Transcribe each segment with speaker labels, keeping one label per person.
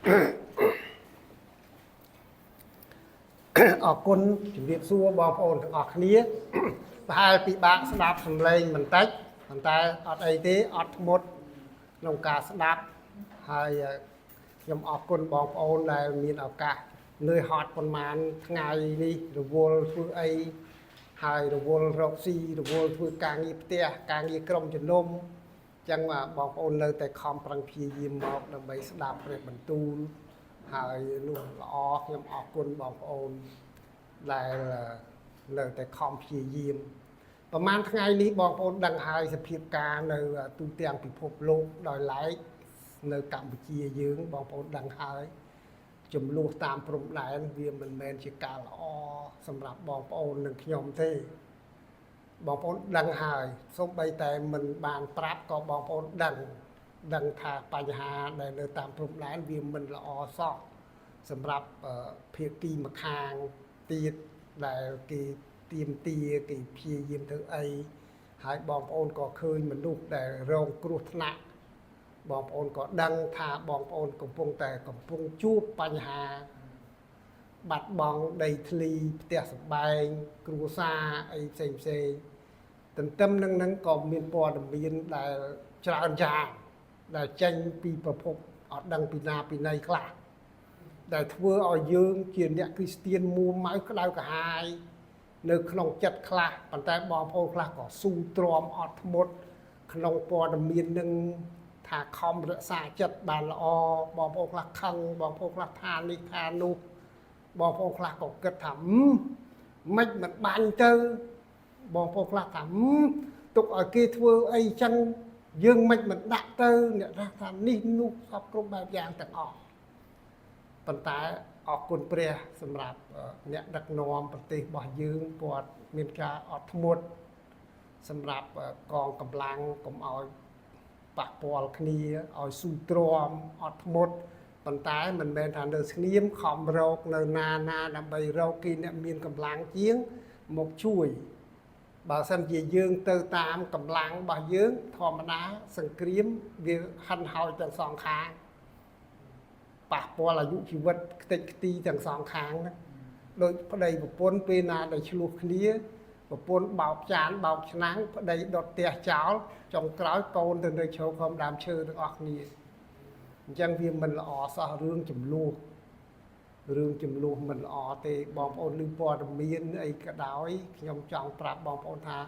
Speaker 1: អរគុណជំរាបសួរបងប្អូនទាំងអស់គ្នាប្រហែលពិបាកស្ដាប់សំឡេងបន្តិចប៉ុន្តែអត់អីទេអត់ធ្មត់ក្នុងការស្ដាប់ហើយខ្ញុំអរគុណបងប្អូនដែលមានឱកាសនឿយហត់ប្រហែលថ្ងៃនេះរវល់ធ្វើអីហើយរវល់រកស៊ីរវល់ធ្វើការងារផ្ទះការងារក្រុមជំនុំអញ្ចឹងបងប្អូននៅតែខំប្រឹងព្យាយាមមកដើម្បីស្ដាប់ព្រះបន្ទូលហើយនោះល្អខ្ញុំអរគុណបងប្អូនដែលនៅតែខំព្យាយាមប្រហែលថ្ងៃនេះបងប្អូនដឹងហើយសភាពការនៅទូទាំងពិភពលោកដោយឡែកនៅកម្ពុជាយើងបងប្អូនដឹងហើយចំនួនតាមព្រំដែនវាមិនមែនជាការល្អសម្រាប់បងប្អូននិងខ្ញុំទេបងប្អូនដឹងហើយសូម្បីតែមិនបានប្រាប់ក៏បងប្អូនដឹងដឹងថាបញ្ហាដែលនៅតាមព្រំដែនវាមិនល្អសោះសម្រាប់ភាគីម្ខាងទៀតដែលគេទៀមទាគេព្យាយាមធ្វើអីហើយបងប្អូនក៏ឃើញមនុស្សដែលរងគ្រោះថ្នាក់បងប្អូនក៏ដឹងថាបងប្អូនកំពុងតែកំពុងជួបបញ្ហាបាត់បង់ដីធ្លីផ្ទះសម្បែងគ្រួសារអីផ្សេងផ្សេងទន្ទឹមនឹងនឹងក៏មានព័ត៌មានដែលច្រើនយ៉ាងដែលចេញពីប្រភពអត់ដឹងពីណាពីណីខ្លះដែលធ្វើឲ្យយើងជាអ្នកគ្រីស្ទៀនមួម៉ៅក្តៅក្រហាយនៅក្នុងចិត្តខ្លះប៉ុន្តែបងប្អូនខ្លះក៏ស៊ូទ្រាំអត់ធ្មត់ក្នុងព័ត៌មាននឹងថាខំរក្សាចិត្តបានល្អបងប្អូនខ្លះខឹងបងប្អូនខ្លះថានេះថានោះបងប្អូនខ្លះក៏គិតថាមិនមិនបាញ់ទៅបងប្អូនខ្លះថាទុកឲ្យគេធ្វើអីចឹងយើងមិនមិនដាក់ទៅអ្នកខ្លះថានេះនោះសពគ្រប់បែបយ៉ាងទាំងអស់ប៉ុន្តែអរគុណព្រះសម្រាប់អ្នកដឹកនាំប្រទេសរបស់យើងគាត់មានការអត់ធ្មត់សម្រាប់កងកម្លាំងកុំឲ្យប៉ះពាល់គ្នាឲ្យស៊ូទ្រាំអត់ធ្មត់ប៉ុន្តែមិនមែនថានៅស្ងៀមខំរកនៅណាណាដើម្បីរកគេអ្នកមានកម្លាំងជាងមកជួយបើសិនជាយើងទៅតាមកម្លាំងរបស់យើងធម្មតាសង្គ្រាមវាហិនហោចទាំងសងខាងប៉ះពាល់អាយុជីវិតខ្ទេចខ្ទីទាំងសងខាងហ្នឹងដូចប្តីប្រពន្ធពេលណាដែលឆ្លោះគ្នាប្រពន្ធបោកចានបោកឆ្នាំងប្តីដុតផ្ទះចោលចុងក្រោយកូនទៅនៅឈរក្រោមដើមឈើទាំងអស់គ្នាអញ្ចឹងវាមិនល្អសោះរឿងចំនួនរឿងចំនួនមិនល្អទេបងប្អូនឮព័ត៌មានអីក៏ដោយខ្ញុំចង់ប្រាប់បងប្អូនថា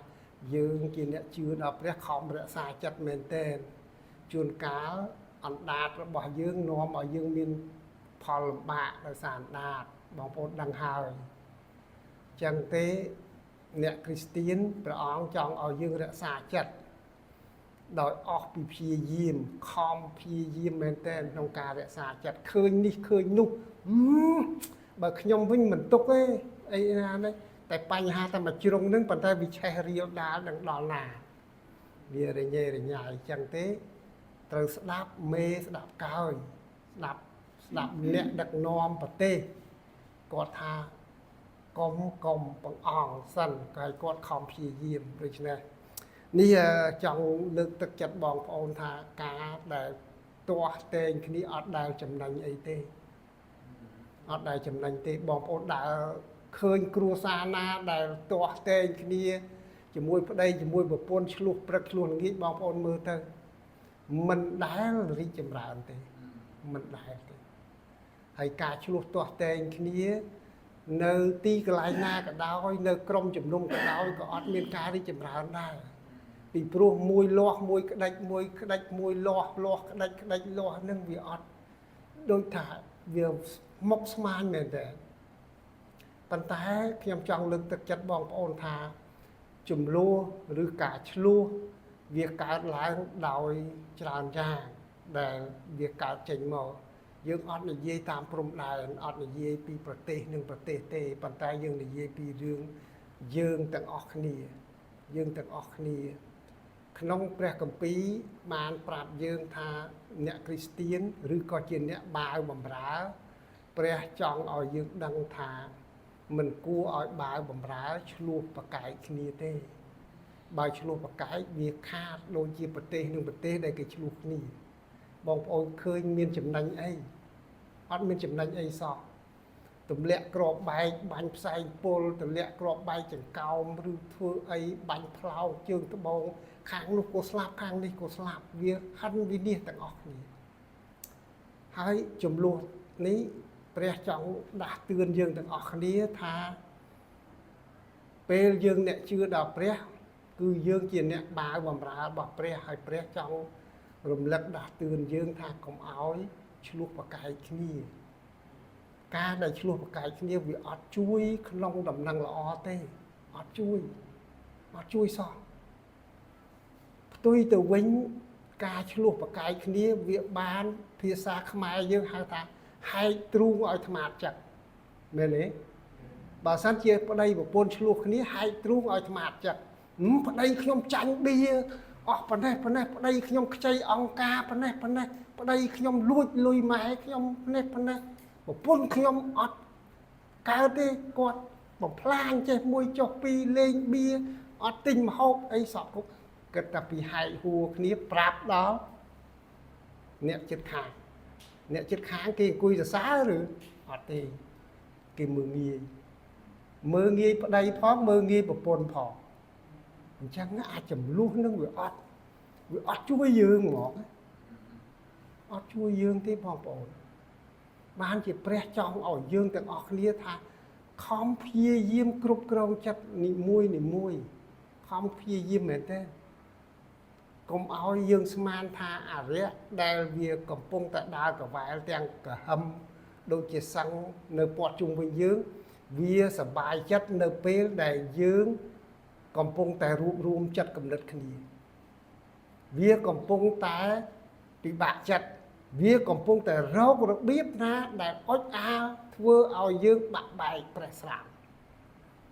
Speaker 1: យើងជាអ្នកជឿដល់ព្រះខំរក្សាចិត្តមែនទែនជួនកាលអណ្ដាតរបស់យើងនាំឲ្យយើងមានផលលំបាកដោយសារអណ្ដាតបងប្អូនដឹងហើយអញ្ចឹងទេអ្នកគ្រីស្ទៀនព្រះអង្គចង់ឲ្យយើងរក្សាចិត្តដោយអស់ពីព្យាយាមខំព្យាយាមមែនទែនក្នុងការរក្សាចិត្តឃើញនេះឃើញនោះបើខ្ញុំវិញមិនទុកទេអីណានេះតែបញ្ហាតែមួយជ្រុងនឹងប៉ុន្តែវាឆេះរាលដាលនឹងដល់ណាវារញ៉េរញ៉ៃអញ្ចឹងទេត្រូវស្ដាប់មេស្ដាប់កើយស្ដាប់ស្ដាប់អ្នកដឹកនាំប្រទេសគាត់ថាកុំកុំបង្អង់សិនក៏ឲ្យគាត់ខំព្យាយាមដូច្នេះនេះចង់លើកទឹកចិត្តបងប្អូនថាការដែលទាស់ទែងគ្នាអត់ដែលចំណេញអីទេអត់ដែលចំណេញទេបងប្អូនដើរឃើញគ្រួសារណាដែលទាស់ទែងគ្នាជាមួយប្តីជាមួយប្រពន្ធឆ្លោះព្រឹកឆ្លោះល្ងាចបងប្អូនមើលទៅមិនដែលរីកចម្រើនទេមិនដែលទេហើយការឆ្លោះទាស់ទែងគ្នានៅទីកន្លែងណាក៏ដោយនៅក្រុមជំនុំក៏ដោយក៏អត់មានការរីកចម្រើនដែរពីព្រោះមួយលាស់មួយក្តិចមួយក្តិចមួយលាស់លាស់ក្តិចក្តិចលាស់នឹងវាអត់ដូចថាវាមុខស្មាញមែនតើប៉ុន្តែខ្ញុំចង់លើកទឹកចិត្តបងប្អូនថាចំនួនឬការឆ្លោះវាកើតឡើងដោយច្រើនយ៉ាងដែលវាកើតចេញមកយើងអត់និយាយតាមព្រំដែនអត់និយាយពីប្រទេសនិងប្រទេសទេប៉ុន្តែយើងនិយាយពីរឿងយើងទាំងអស់គ្នាយើងទាំងអស់គ្នាក្នុងព្រះគម្ពីរបានប្រាប់យើងថាអ្នកគ្រីស្ទៀនឬក៏ជាអ្នកបាវបំរើព្រះចង់ឲ្យយើងដឹងថាមិនគួរឲ្យបាវបំរើឆ្លោះប្រកែកគ្នាទេបើឆ្លោះប្រកែកវាខាតដូចជាប្រទេសនិងប្រទេសដែលគេឆ្លោះគ្នាបងប្អូនឃើញមានចំណេញអី អត់មានចំណេញអីសោះទម្លាក់ក្របបែកបាញ់ផ្សែងពុលទម្លាក់ក្របបែកចង្កោមឬធ្វើអីបាញ់ផ្លោកជើងត្បូងខាងនោះក៏ស្លាប់ខាងនេះក៏ស្លាប់វាហិនវិនិច្ឆ័យទាំងអស់គ្នាហើយចំនួននេះព្រះចង់ដាស់តឿនយើងទាំងអស់គ្នាថាពេលយើងអ្នកជឿដល់ព្រះគឺយើងជាអ្នកបាវបំរើរបស់ព្រះហើយព្រះចង់រំលឹកដាស់តឿនយើងថាកុំឲ្យឆ្លោះប្រកែកគ្នាការដែលឆ្លោះប្រកែកគ្នាវាអត់ជួយក្នុងដំណឹងល្អទេអត់ជួយអត់ជួយសោះផ្ទុយទៅវិញការឆ្លោះប្រកែកគ្នាវាបានភាសាខ្មែរយើងហៅថាហែកទ្រូងឲ្យថ្មាតចិត្តមែនទេបើសិនជាប្តីប្រពន្ធឆ្លោះគ្នាហែកទ្រូងឲ្យថ្មាតចិត្តប្តីខ្ញុំចាញ់បៀអស់ប៉ុណ្ណេះប៉ុណ្ណេះប្តីខ្ញុំខ្ចីអង្គការប៉ុណ្ណេះប៉ុណ្ណេះប្តីខ្ញុំលួចលុយម៉ែខ្ញុំប៉ុណ្ណេះប៉ុណ្ណេះប្រពន្ធខ្ញុំអត់កើតទេគាត់បំផ្លាញចេះមួយចុះពីរលេងបៀអត់ទិញម្ហូបអីសក់គ្រប់គិតតែពីហែកហួរគ្នាប្រាប់ដល់អ្នកចិត្តខាងអ្នកចិត្តខាងគេអង្គុយសរសើរឬអត់ទេគេមើលងាយមើលងាយប្តីផងមើលងាយប្រពន្ធផងអញ្ចឹងអាចចំនួននឹងវាអត់ជួយយើងហ្មងអត់ជួយយើងទេបងប្អូនបានជាព្រះចង់ឲ្យយើងទាំងអស់គ្នាថាខំព្យាយាមគ្រប់គ្រងចិត្តនីមួយនីមួយខំព្យាយាមមែនទេកុំឲ្យយើងស្មានថាអរិយដែលវាកំពុងតែដើរកវ៉ែលទាំងក្រហមដូចជាសឹងនៅព័ទ្ធជុំវិញយើងវាសប្បាយចិត្តនៅពេលដែលយើងកំពុងតែរួបរួមចិត្តគំនិតគ្នាវាកំពុងតែពិបាកចិត្តវាកំពុងតែរករបៀបណាដែលអុចអាលធ្វើឲ្យយើងបាក់បែកប្រេះស្រាំ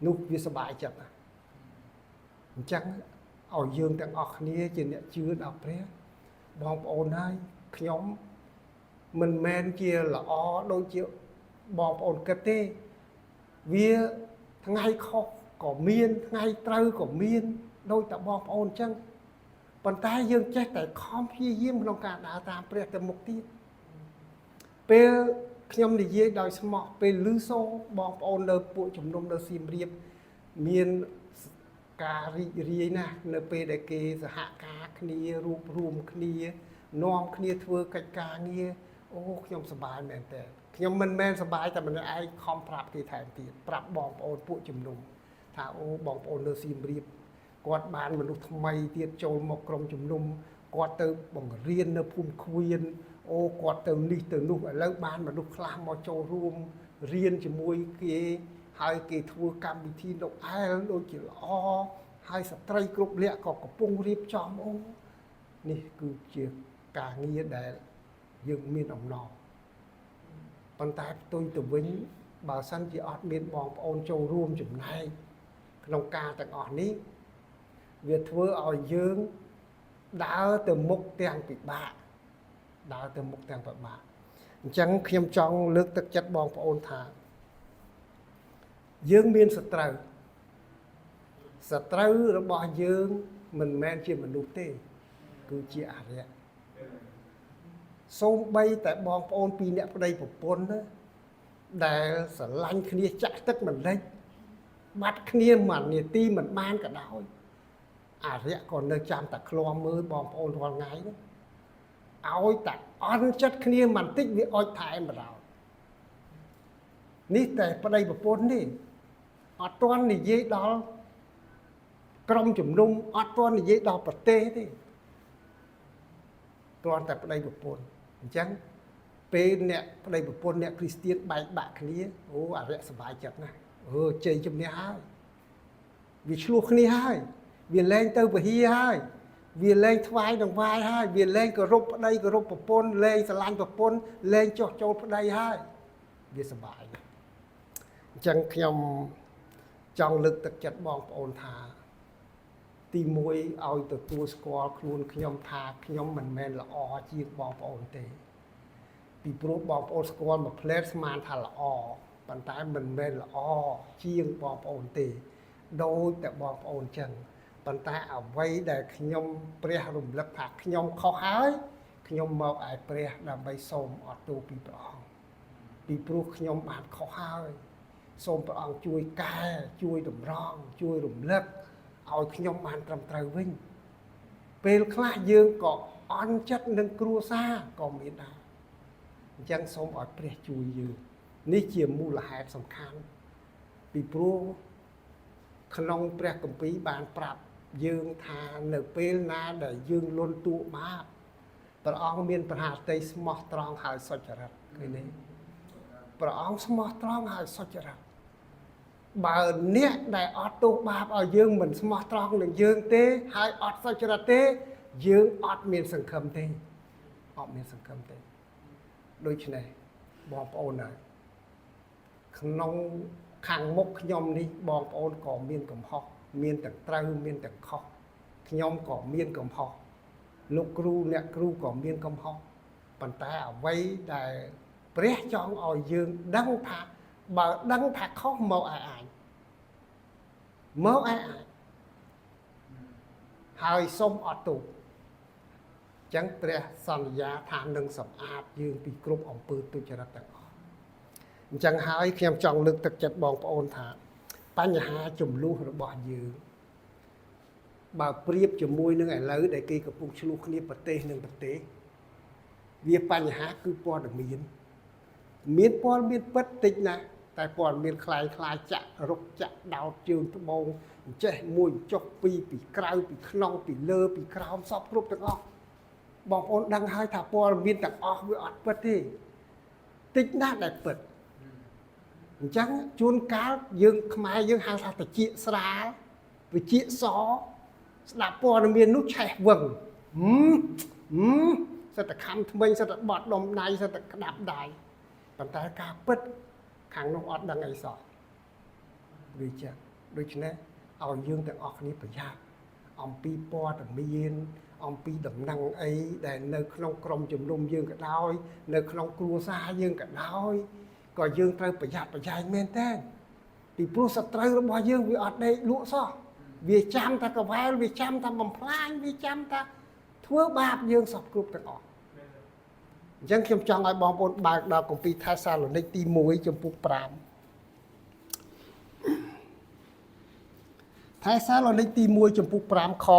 Speaker 1: នោះវាសប្បាយចិត្តណាស់អញ្ចឹងឲ្យយើងទាំងអស់គ្នាជាអ្នកជឿដល់ព្រះបងប្អូនហើយខ្ញុំមិនមែនជាល្អដូចជាបងប្អូនគិតទេវាថ្ងៃខុសក៏មានថ្ងៃត្រូវក៏មានដូចតែបងប្អូនអញ្ចឹងប៉ុន្តែយើងចេះតែខំព្យាយាមក្នុងការដើរតាមព្រះទៅមុខទៀតពេលខ្ញុំនិយាយដោយស្មោះពេលឮសូរបងប្អូននៅពួកជំនុំនៅសៀមរាបមានការរីករាយណាស់នៅពេលដែលគេសហការគ្នារួបរួមគ្នានាំគ្នាធ្វើកិច្ចការងារអូខ្ញុំសប្បាយមែនតើខ្ញុំមិនមែនសប្បាយតែម្នាក់ឯងខំប្រាប់គេថែមទៀតប្រាប់បងប្អូនពួកជំនុំថាអូបងប្អូននៅសៀមរាបគាត់បានមនុស្សថ្មីទៀតចូលមកក្រុមជំនុំគាត់ទៅបង្រៀននៅភូមិខ្វៀនអូគាត់ទៅនេះទៅនោះឥឡូវបានមនុស្សខ្លះមកចូលរួមរៀនជាមួយគេហើយគេធ្វើកម្មវិធីលោកអែលដូចជាល្អហើយស្ត្រីគ្រប់លក្ខក៏កំពុងរៀបចំអូនេះគឺជាការងារដែលយើងមានអំណរប៉ុន្តែផ្ទុយទៅវិញបើសិនជាអត់មានបងប្អូនចូលរួមចំណែកក្នុងការទាំងអស់នេះវាធ្វើឲ្យយើងដើរទៅមុខទាំងពិបាកដើរទៅមុខទាំងពិបាកអញ្ចឹងខ្ញុំចង់លើកទឹកចិត្តបងប្អូនថាយើងមានសត្រូវសត្រូវរបស់យើងមិនមែនជាមនុស្សទេគឺជាអរិយសូម្បីតែបងប្អូនពីរអ្នកប្តីប្រពន្ធណាដែលស្រឡាញ់គ្នាចាក់ទឹកមិនលិចបាត់គ្នាមួយនាទីមិនបានក៏ដោយអរិយក៏នៅចាំតែឃ្លាំមើលបងប្អូនរាល់ថ្ងៃហ្នឹងឲ្យតែអន់ចិត្តគ្នាបន្តិចវាអុចថែមបណ្ដោយនេះតែប្តីប្រពន្ធនេះអត់ទាន់និយាយដល់ក្រុមជំនុំអត់ទាន់និយាយដល់ប្រទេសទេគ្រាន់តែប្តីប្រពន្ធអញ្ចឹងពេលអ្នកប្តីប្រពន្ធអ្នកគ្រីស្ទៀនបែកបាក់គ្នាអូអរិយសប្បាយចិត្តណាស់អឺជ័យជំនះហើយវាឆ្លោះគ្នាហើយវាលែងទៅពហិហើយវាលែងថ្វាយដង្វាយហើយវាលែងគោរពប្តីគោរពប្រពន្ធលែងស្រឡាញ់ប្រពន្ធលែងចុះចូលប្តីហើយវាសប្បាយណាស់អញ្ចឹងខ្ញុំចង់លើកទឹកចិត្តបងប្អូនថាទី1ឲ្យទទួលស្គាល់ខ្លួនខ្ញុំថាខ្ញុំមិនមែនល្អជាងបងប្អូនទេពីព្រោះបងប្អូនស្គាល់មួយផ្លែតស្មានថាល្អប៉ុន្តែមិនមែនល្អជាងបងប្អូនទេដូចតែបងប្អូនចឹងប៉ុន្តែអ្វីដែលខ្ញុំព្រះរំលឹកថាខ្ញុំខុសហើយខ្ញុំមកឯព្រះដើម្បីសូមអត់ទោសពីព្រះអង្គ ពីព្រោះខ្ញុំបានខុសហើយសូមព្រះអង្គជួយកែជួយតម្រង់ជួយរំលឹកឲ្យខ្ញុំបានត្រឹមត្រូវវិញពេលខ្លះយើងក៏អន់ចិត្តនឹងគ្រួសារក៏មានដែរអញ្ចឹងសូមឲ្យព្រះជួយយើងនេះជាមូលហេតុសំខាន់ពីព្រោះក្នុងព្រះគម្ពីរបានប្រាប់យើងថានៅពេលណាដែលយើងលន់តួបាបព្រះអង្គមានព្រះហឫទ័យស្មោះត្រង់ហើយសុចរិតឃើញទេព្រះអង្គស្មោះត្រង់ហើយសុចរិតបើអ្នកដែលអត់ទោសបាបឲ្យយើងមិនស្មោះត្រង់នឹងយើងទេហើយអត់សុចរិតទេយើងអត់មានសង្ឃឹមទេអត់មានសង្ឃឹមទេដូច្នេះបងប្អូនហើយក្នុងខាងមុខខ្ញុំនេះបងប្អូនក៏មានកំហុសមានទាំងត្រូវមានទាំងខុសខ្ញុំក៏មានកំហុសលោកគ្រូអ្នកគ្រូក៏មានកំហុសប៉ុន្តែអ្វីដែលព្រះចង់ឲ្យយើងដឹងថាបើដឹងថាខុសមកឯអញមកឯអញហើយសូមអត់ទោសចឹងព្រះសន្យាថានឹងសម្អាតយើងពីគ្រប់អំពើទុច្ចរិតទាំងអស់អញ្ចឹងហើយខ្ញុំចង់លើកទឹកចិត្តបងប្អូនថាបញ្ហាចំនួនរបស់យើងបើប្រៀបជាមួយនឹងឥឡូវដែលគេកំពុងឆ្លោះគ្នាប្រទេសនិងប្រទេសវាបញ្ហាគឺព័ត៌មានមានព័ត៌មានពិតតិចណាស់តែព័ត៌មានคล้ายคล้ายចាក់រុកចាក់ដោតជើងត្បូងចេះមួយចុះពីរពីក្រៅពីក្នុងពីលើពីក្រោមសពគ្រប់ទាំងអស់បងប្អូនដឹងហើយថាព័ត៌មានទាំងអស់វាអត់ពិតទេតិចណាស់ដែលពិតអញ្ចឹងជួនកាលយើងខ្មែរយើងហៅថាតិចស្រាលវិជាសស្ដាប់ព័ត៌មាននោះឆេះវឹងសិតតែខំថ្មិញសិតតែបត់ដុំដៃសិតតែក្តាប់ដៃប៉ុន្តែការពិតខាងនោះអត់ដឹងអីសោះវាចឹងដូច្នេះឲ្យយើងទាំងអស់គ្នាប្រយ័ត្នអំពីព័ត៌មានអំពីដំណឹងអីដែលនៅក្នុងក្រុមជំនុំយើងក៏ដោយនៅក្នុងគ្រួសារយើងក៏ដោយក៏យើងត្រូវប្រយ័ត្នប្រយែងមែនតើពីព្រោះសត្រូវរបស់យើងវាអត់ដេកលក់សោះវាចាំតែកវែលវាចាំតែបំផ្លាញវាចាំតែធ្វើបាបយើងសពគ្រប់ទាំងអស់អញ្ចឹងខ្ញុំចង់ឲ្យបងប្អូនបើកដល់គម្ពីរថេសាឡូនីកទី1ចំពុក5ថេសាឡូនីកទី1ចំពុក5ខ22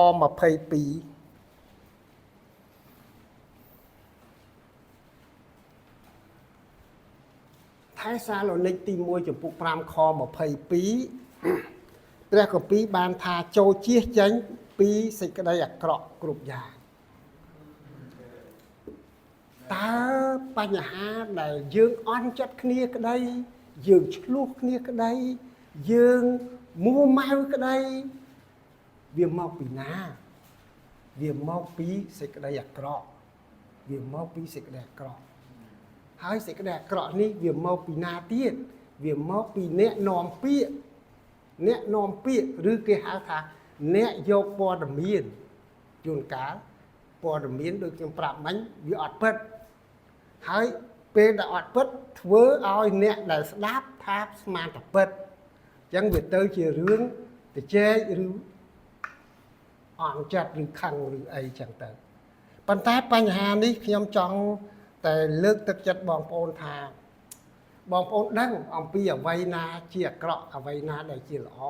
Speaker 1: ថេសាឡូនីកទី1ចំពុក5ខ22ព្រះគម្ពីរបានថាចូលជៀសចេញពីសេចក្តីអាក្រក់គ្រប់យ៉ាងតើបញ្ហាដែលយើងអន់ចិត្តគ្នាក្តីយើងឆ្លោះគ្នាក្តីយើងមួម៉ៅក្តីវាមកពីណាវាមកពីសេចក្តីអាក្រក់វាមកពីសេចក្តីអាក្រក់ហើយសេចក្តីអាក្រក់នេះវាមកពីណាទៀតវាមកពីអ្នកនាំពាក្យអ្នកនាំពាក្យឬគេហៅថាអ្នកយកព័ត៌មានជួនកាលព័ត៌មានដូចខ្ញុំប្រាប់មិញវាអត់ពិតហើយពេលដែលអត់ពិតធ្វើឲ្យអ្នកដែលស្ដាប់ថាស្មានតែពិតអញ្ចឹងវាទៅជារឿងទៅជែកឬអន់ចិត្តឬខឹងឬអីចឹងទៅប៉ុន្តែបញ្ហានេះខ្ញុំចង់តែលើកទឹកចិត្តបងប្អូនថាបងប្អូនដឹងអំពីអ្វីណាជាអាក្រក់អ្វីណាដែលជាល្អ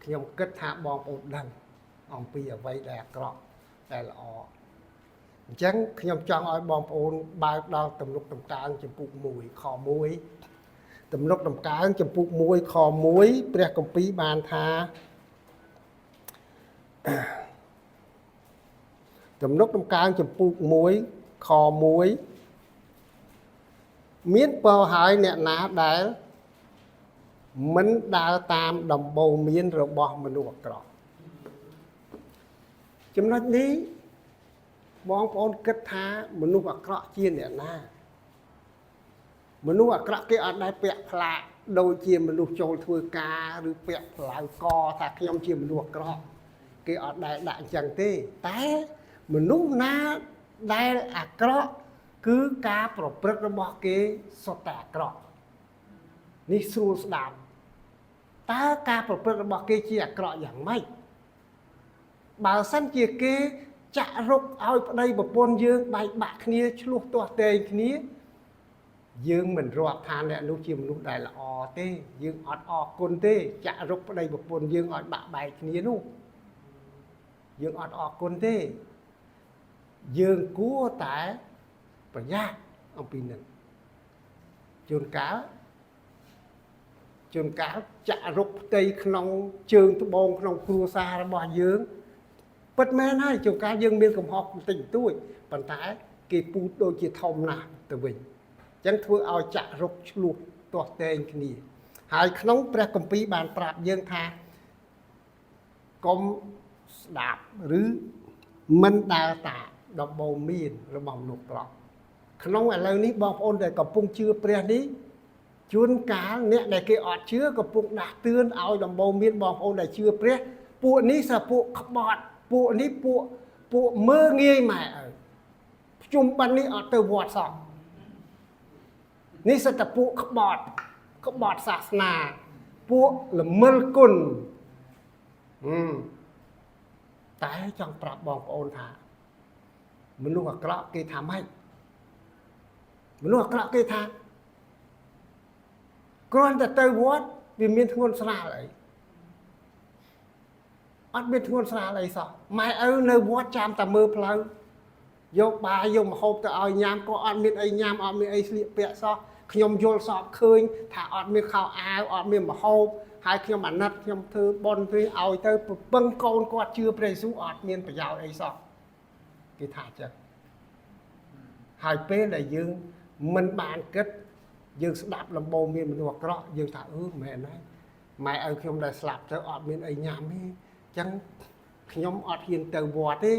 Speaker 1: ខ្ញុំគិតថាបងប្អូនដឹងអំពីអ្វីដែលអាក្រក់ដែលល្អអញ្ចឹងខ្ញុំចង់ឲ្យបងប្អូនបើកដល់ទំនុកតម្កើងចំពុក1ខ1ទំនុកតម្កើងចំពុក1ខ1ព្រះគម្ពីរបានថាទំនុកតម្កើងចំពុក1ខ1មានពរហើយអ្នកណាដែលមិនដើរតាមដំបូន្មានរបស់មនុស្សអាក្រក់ចំណុចនេះបងប្អូនគិតថាមនុស្សអាក្រក់ជាអ្នកណាមនុស្សអាក្រក់គេអត់ដែលពាក់ផ្លាកដូចជាមនុស្សចូលធ្វើការឬពាក់ផ្លៅកថាខ្ញុំជាមនុស្សអាក្រក់គេអត់ដែលដាក់អញ្ចឹងទេតែមនុស្សណាដែលអាក្រក់គឺការប្រព្រឹត្តរបស់គេសុទ្ធតែអាក្រក់នេះស្រួលស្ដាប់តើការប្រព្រឹត្តរបស់គេជាអាក្រក់យ៉ាងម៉េចបើសិនជាគេចាក់រុកឲ្យប្តីប្រពន្ធយើងបែកបាក់គ្នាឆ្លោះទាស់ទែងគ្នា យើងមិនរាប់ថាអ្នកនោះជាមនុស្សដែលល្អទេយើងអត់អរគុណទេចាក់រុកប្តីប្រពន្ធយើងឲ្យបាក់បែកគ្នានោះយើងអត់អរគុណទេយើងគួរតែប្រយ័ត្នអំពីនឹងជួនកាលជួនកាលចាក់រុកផ្ទៃក្នុងជើងត្បូងក្នុងគ្រួសាររបស់យើងពិតមែនហើយជួនកាលយើងមានកំហុសបន្តិចបន្តួចប៉ុន្តែគេពូតដូចជាធំណាស់ទៅវិញអញ្ចឹងធ្វើឲ្យចាក់រុកឆ្លោះទាស់ទែងគ្នាហើយក្នុងព្រះគម្ពីរបានប្រាប់យើងថាកុំស្ដាប់ឬមិនដើរតាមដំបូន្មានរបស់មនុស្សប្រុសក្នុងឥឡូវនេះបងប្អូនដែលកំពុងជឿព្រះនេះជួនកាលអ្នកដែលគេអត់ជឿកំពុងដាស់តឿនឲ្យដំបូន្មានបងប្អូនដែលជឿព្រះពួកនេះសពួកក្បត់ពួកនេះពួកពួកមើងងាយម៉ែឪភ្ជុំបិណ្ឌនេះអត់ទៅវត្តសោះនេះសិតតែពួកក្បត់ក្បត់សាសនាពួកល្មិលគុណហឹមតែចង់ប្រាប់បងប្អូនថាមនុស្សអាក្រក់គេថាម៉េចមនុស្សអាក្រក់គេថាគ្រាន់តែទៅវត្តវាមានធ្ងន់ស្រាលអីអត់មានធ្ងន់ស្រាលអីសោះម៉ែឪនៅវត្តចាំតែមើលផ្លូវយកបាយយកម្ហូបទៅឲ្យញ៉ាំក៏អត់មានអីញ៉ាំអត់មានអីស្លៀកពាក់សោះខ្ញុំយល់សពឃើញថាអត់មានខោអាវអត់មានម្ហូបហើយខ្ញុំអាណិតខ្ញុំធ្វើបុណ្យទៅឲ្យទៅពពឹងកូនគាត់ជឿព្រះយេស៊ូវអត់មានប្រយោជន៍អីសោះគេថាចឹងហើយពេលដែលយើងមិនបានគិតយើងស្ដាប់លំបោមានមនុស្សអាក្រក់យើងថាអឺមែនហើយម៉ែឪខ្ញុំដែលស្លាប់ទៅអត់មានអីញ៉ាំទេអញ្ចឹងខ្ញុំអត់ហ៊ានទៅវត្តទេ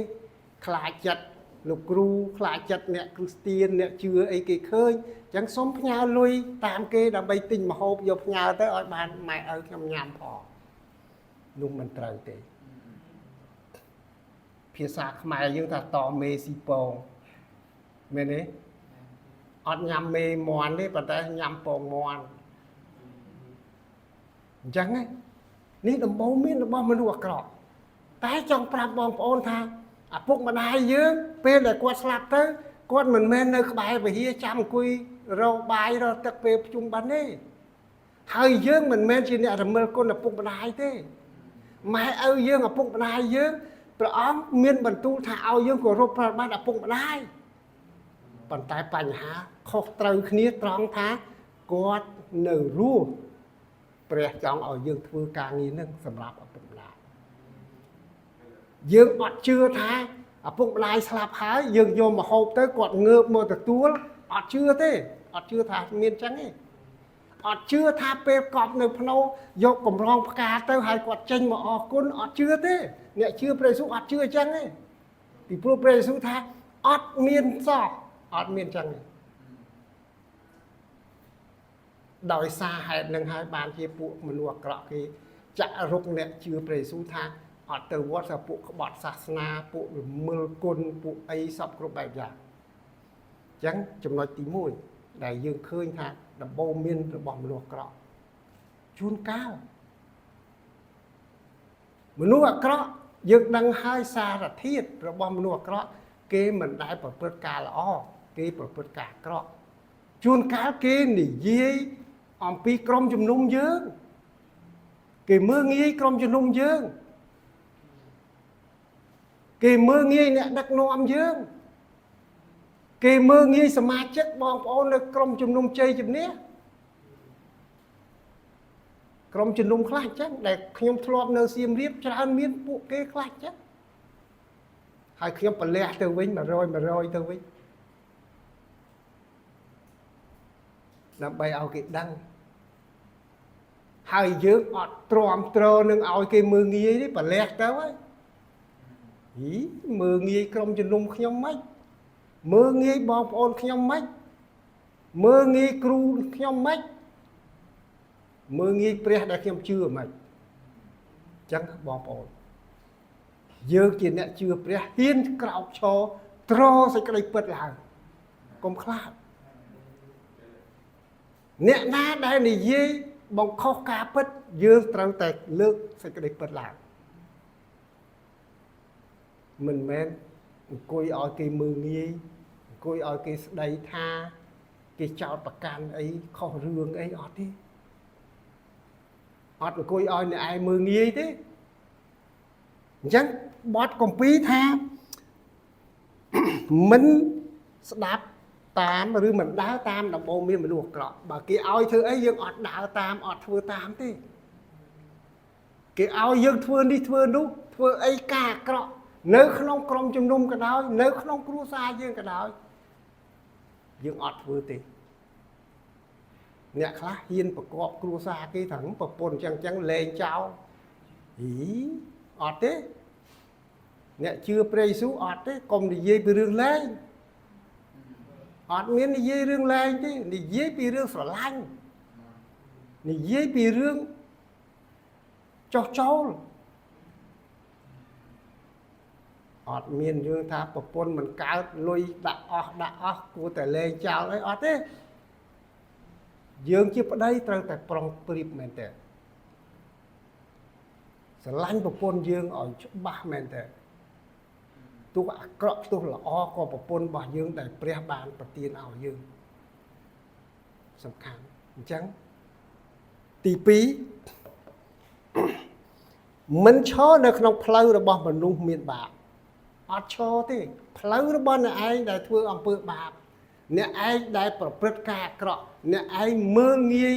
Speaker 1: ខ្លាចចិត្តលោកគ្រូខ្លាចចិត្តអ្នកគ្រីស្ទៀនអ្នកជឿអីគេឃើញអញ្ចឹងសូមផ្ញើលុយតាមគេដើម្បីទិញម្ហូបយកផ្ញើទៅឲ្យបានម៉ែឪខ្ញុំញ៉ាំផងនោះមិនត្រូវទេភាសាខ្មែរយើងថាតមេស៊ីពងមែនទេអត់ញ៉ាំមេមាន់ទេប៉ុន្តែញ៉ាំពងមាន់អញ្ចឹងនេះដំបូងមានរបស់មនុស្សអាក្រក់តែចង់ប្រាប់បងប្អូនថាឪពុកម្ដាយយើងពេលដែលគាត់ស្លាប់ទៅគាត់មិនមែននៅក្បែរវិហារចាំអង្គុយរកបាយរកទឹកពេលភ្ជុំបិណ្ឌទេហើយយើងមិនមែនជាអ្នករមិលគុណឪពុកម្ដាយទេម៉ែឪយើងឪពុកម្ដាយយើងព្រះអង្គមានបន្ទូលថាឲ្យយើងគោរពប្រតិបត្តិឪពុកម្ដាយប៉ុន្តែបញ្ហាខុសត្រូវគ្នាត្រង់ថាគាត់នៅរស់ព្រះចង់ឲ្យយើងធ្វើការងារនឹងសម្រាប់ឪពុកម្ដាយយើងអត់ជឿថាឪពុកម្ដាយស្លាប់ហើយយើងយកមកហូបទៅគាត់ងើបមកទទួលអត់ជឿទេអត់ជឿថាមានចឹងទេអត់ជឿថាពេលកប់នៅភ្នោយកកម្រងផ្កាទៅហើយគាត់ចេញមកអរគុណអត់ជឿទេអ្នកជឿព្រះយេស៊ូវអត់ជឿចឹងទេពីព្រោះព្រះយេស៊ូវថាអត់មានសោះអត់មានចឹងទេដោយសារហេតុនឹងហើយបានជាពួកមនុស្សអាក្រក់គេចាក់រុកអ្នកជឿព្រះយេស៊ូវថាអត់ទៅវត្តថាពួកក្បត់សាសនាពួករមិលគុណពួកអីសពគ្រប់បែបយ៉ាងអញ្ចឹងចំណុចទី1ដែលយើងឃើញថាដំបូងមានរបស់មនុស្សអាក្រក់ជួនកាលមនុស្សអាក្រក់យើងដឹងហើយសារធាតុរបស់មនុស្សអាក្រក់គេមិនដែលប្រព្រឹត្តការល្អគេប្រព្រឹត្តការអាក្រក់ជួនកាលគេនិយាយអំពីក្រុមជំនុំយើងគេមើលងាយក្រុមជំនុំយើងគេមើលងាយអ្នកដឹកនាំយើងគេមើលងាយសមាជិកបងប្អូននៅក្រុមជំនុំជ័យជំនះក្រុមជំនុំខ្លះអញ្ចឹងដែលខ្ញុំធ្លាប់នៅសៀមរាបច្រើនមានពួកគេខ្លះអញ្ចឹងហើយខ្ញុំប្រលះទៅវិញ100 100ទៅវិញដើម្បីឲ្យគេដឹងហើយយើងអត់ទ្រាំទ្រនឹងឲ្យគេមើលងាយទេប្រលះទៅហើយហីមើលងាយក្រុមជំនុំខ្ញុំម៉េចមើលងាយបងប្អូនខ្ញុំម៉េចមើលងាយគ្រូខ្ញុំម៉េចមើលងាយព្រះដែលខ្ញុំជឿម៉េចអញ្ចឹងបងប្អូនយើងជាអ្នកជឿព្រះហ៊ានក្រោកឈរទ្រសេចក្តីពិតឡើងកុំខ្លាចអ្នកណាដែលនិយាយបង្ខុសការពិតយើងត្រូវតែលើកសេចក្តីពិតឡើងមិនមែនអង្គុយឲ្យគេមើលងាយអង្គុយឲ្យគេស្ដីថា គេចោតប្រកាន់អីខុសរឿងអីអត់ទេអត់អង្គុយឲ្យអ្នកឯងមើងងាយទេអញ្ចឹងបទគម្ពីរថាមិនស្ដាប់តាមឬមិនដើរតាមដំបូន្មានមនុស្សអាក្រក់បើគេឲ្យធ្វើអីយើងអត់ដើរតាមអត់ធ្វើតាមទេគេឲ្យយើងធ្វើនេះធ្វើនោះធ្វើអីការអាក្រក់នៅក្នុងក្រុមជំនុំក៏ដោយនៅក្នុងគ្រួសារយើងក៏ដោយយើងអត់ធ្វើទេអ្នកខ្លះហ៊ានប្រកបគ្រួសារគេថាប្រពន្ធអញ្ចឹងលែងចោលហីអត់ទេអ្នកជឿព្រះយេស៊ូវអត់ទេកុំនិយាយពីរឿងលែងអត់មាននិយាយរឿងលែងទេនិយាយពីរឿងស្រឡាញ់និយាយពីរឿងចោះចូលអត់មានរឿងថាប្រពន្ធមិនកើតលុយដាក់អស់ដាក់អស់គួរតែលែងចោលអីអត់ទេយើងជាប្តីត្រូវតែប្រុងប្រៀបមែនតើស្រឡាញ់ប្រពន្ធយើងឲ្យច្បាស់មែនតើទោះអាក្រក់ទោះល្អក៏ប្រពន្ធរបស់យើងដែលព្រះបានប្រទានឲ្យយើងសំខាន់អញ្ចឹងទី2មិនឈរនៅក្នុងផ្លូវរបស់មនុស្សមានបាបអត់ឈរទេផ្លូវរបស់អ្នកឯងដែលធ្វើអំពើបាបអ្នកឯងដែលប្រព្រឹត្តការអាក្រក់អ្នកឯងមើលងាយ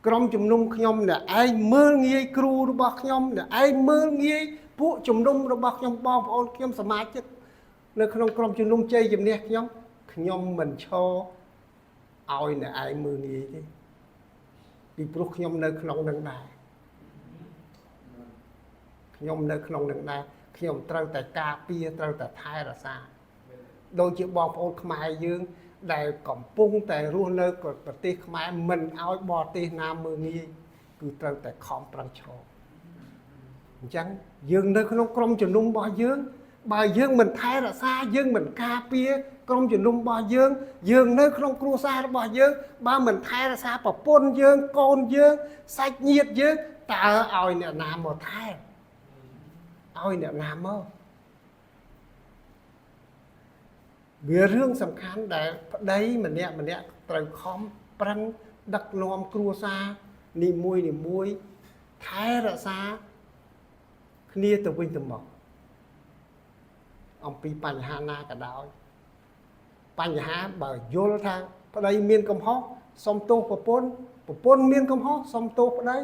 Speaker 1: ក្រុមជំនុំខ្ញុំអ្នកឯងមើលងាយគ្រូរបស់ខ្ញុំអ្នកឯងមើលងាយពួកជំនុំរបស់ខ្ញុំបងប្អូនខ្ញុំសមាជិកនៅក្នុងក្រុមជំនុំជ័យជំនះខ្ញុំខ្ញុំមិនឈរឲ្យអ្នកឯងមើលងាយទេពីព្រោះខ្ញុំនៅក្នុងនឹងដែរខ្ញុំនៅក្នុងនឹងដែរខ្ញុំត្រូវតែការពារត្រូវតែថែរក្សាដូចជាបងប្អូនខ្មែរយើងដែលកំពុងតែរស់នៅប្រទេសខ្មែរមិនឲ្យបរទេសណាមើលងាយគឺត្រូវតែខំប្រឹងឈរអញ្ចឹងយើងនៅក្នុងក្រុមជំនុំរបស់យើងបើយើងមិនថែរក្សាយើងមិនការពារក្រុមជំនុំរបស់យើងយើងនៅក្នុងគ្រួសាររបស់យើងបើមិនថែរក្សាប្រពន្ធយើងកូនយើងសាច់ញាតិយើងតើឲ្យអ្នកណាមកថែឲ្យអ្នកណាមកវារឿងសំខាន់ដែលប្តីម្នាក់ម្នាក់ត្រូវខំប្រឹងដឹកនាំគ្រួសារនីមួយនីមួយថែរក្សាគ្នាទៅវិញទៅមកអំពីបញ្ហាណាក៏ដោយបញ្ហាបើយល់ថាប្តីមានកំហុសសុំទោសប្រពន្ធប្រពន្ធមានកំហុសសុំទោសប្តី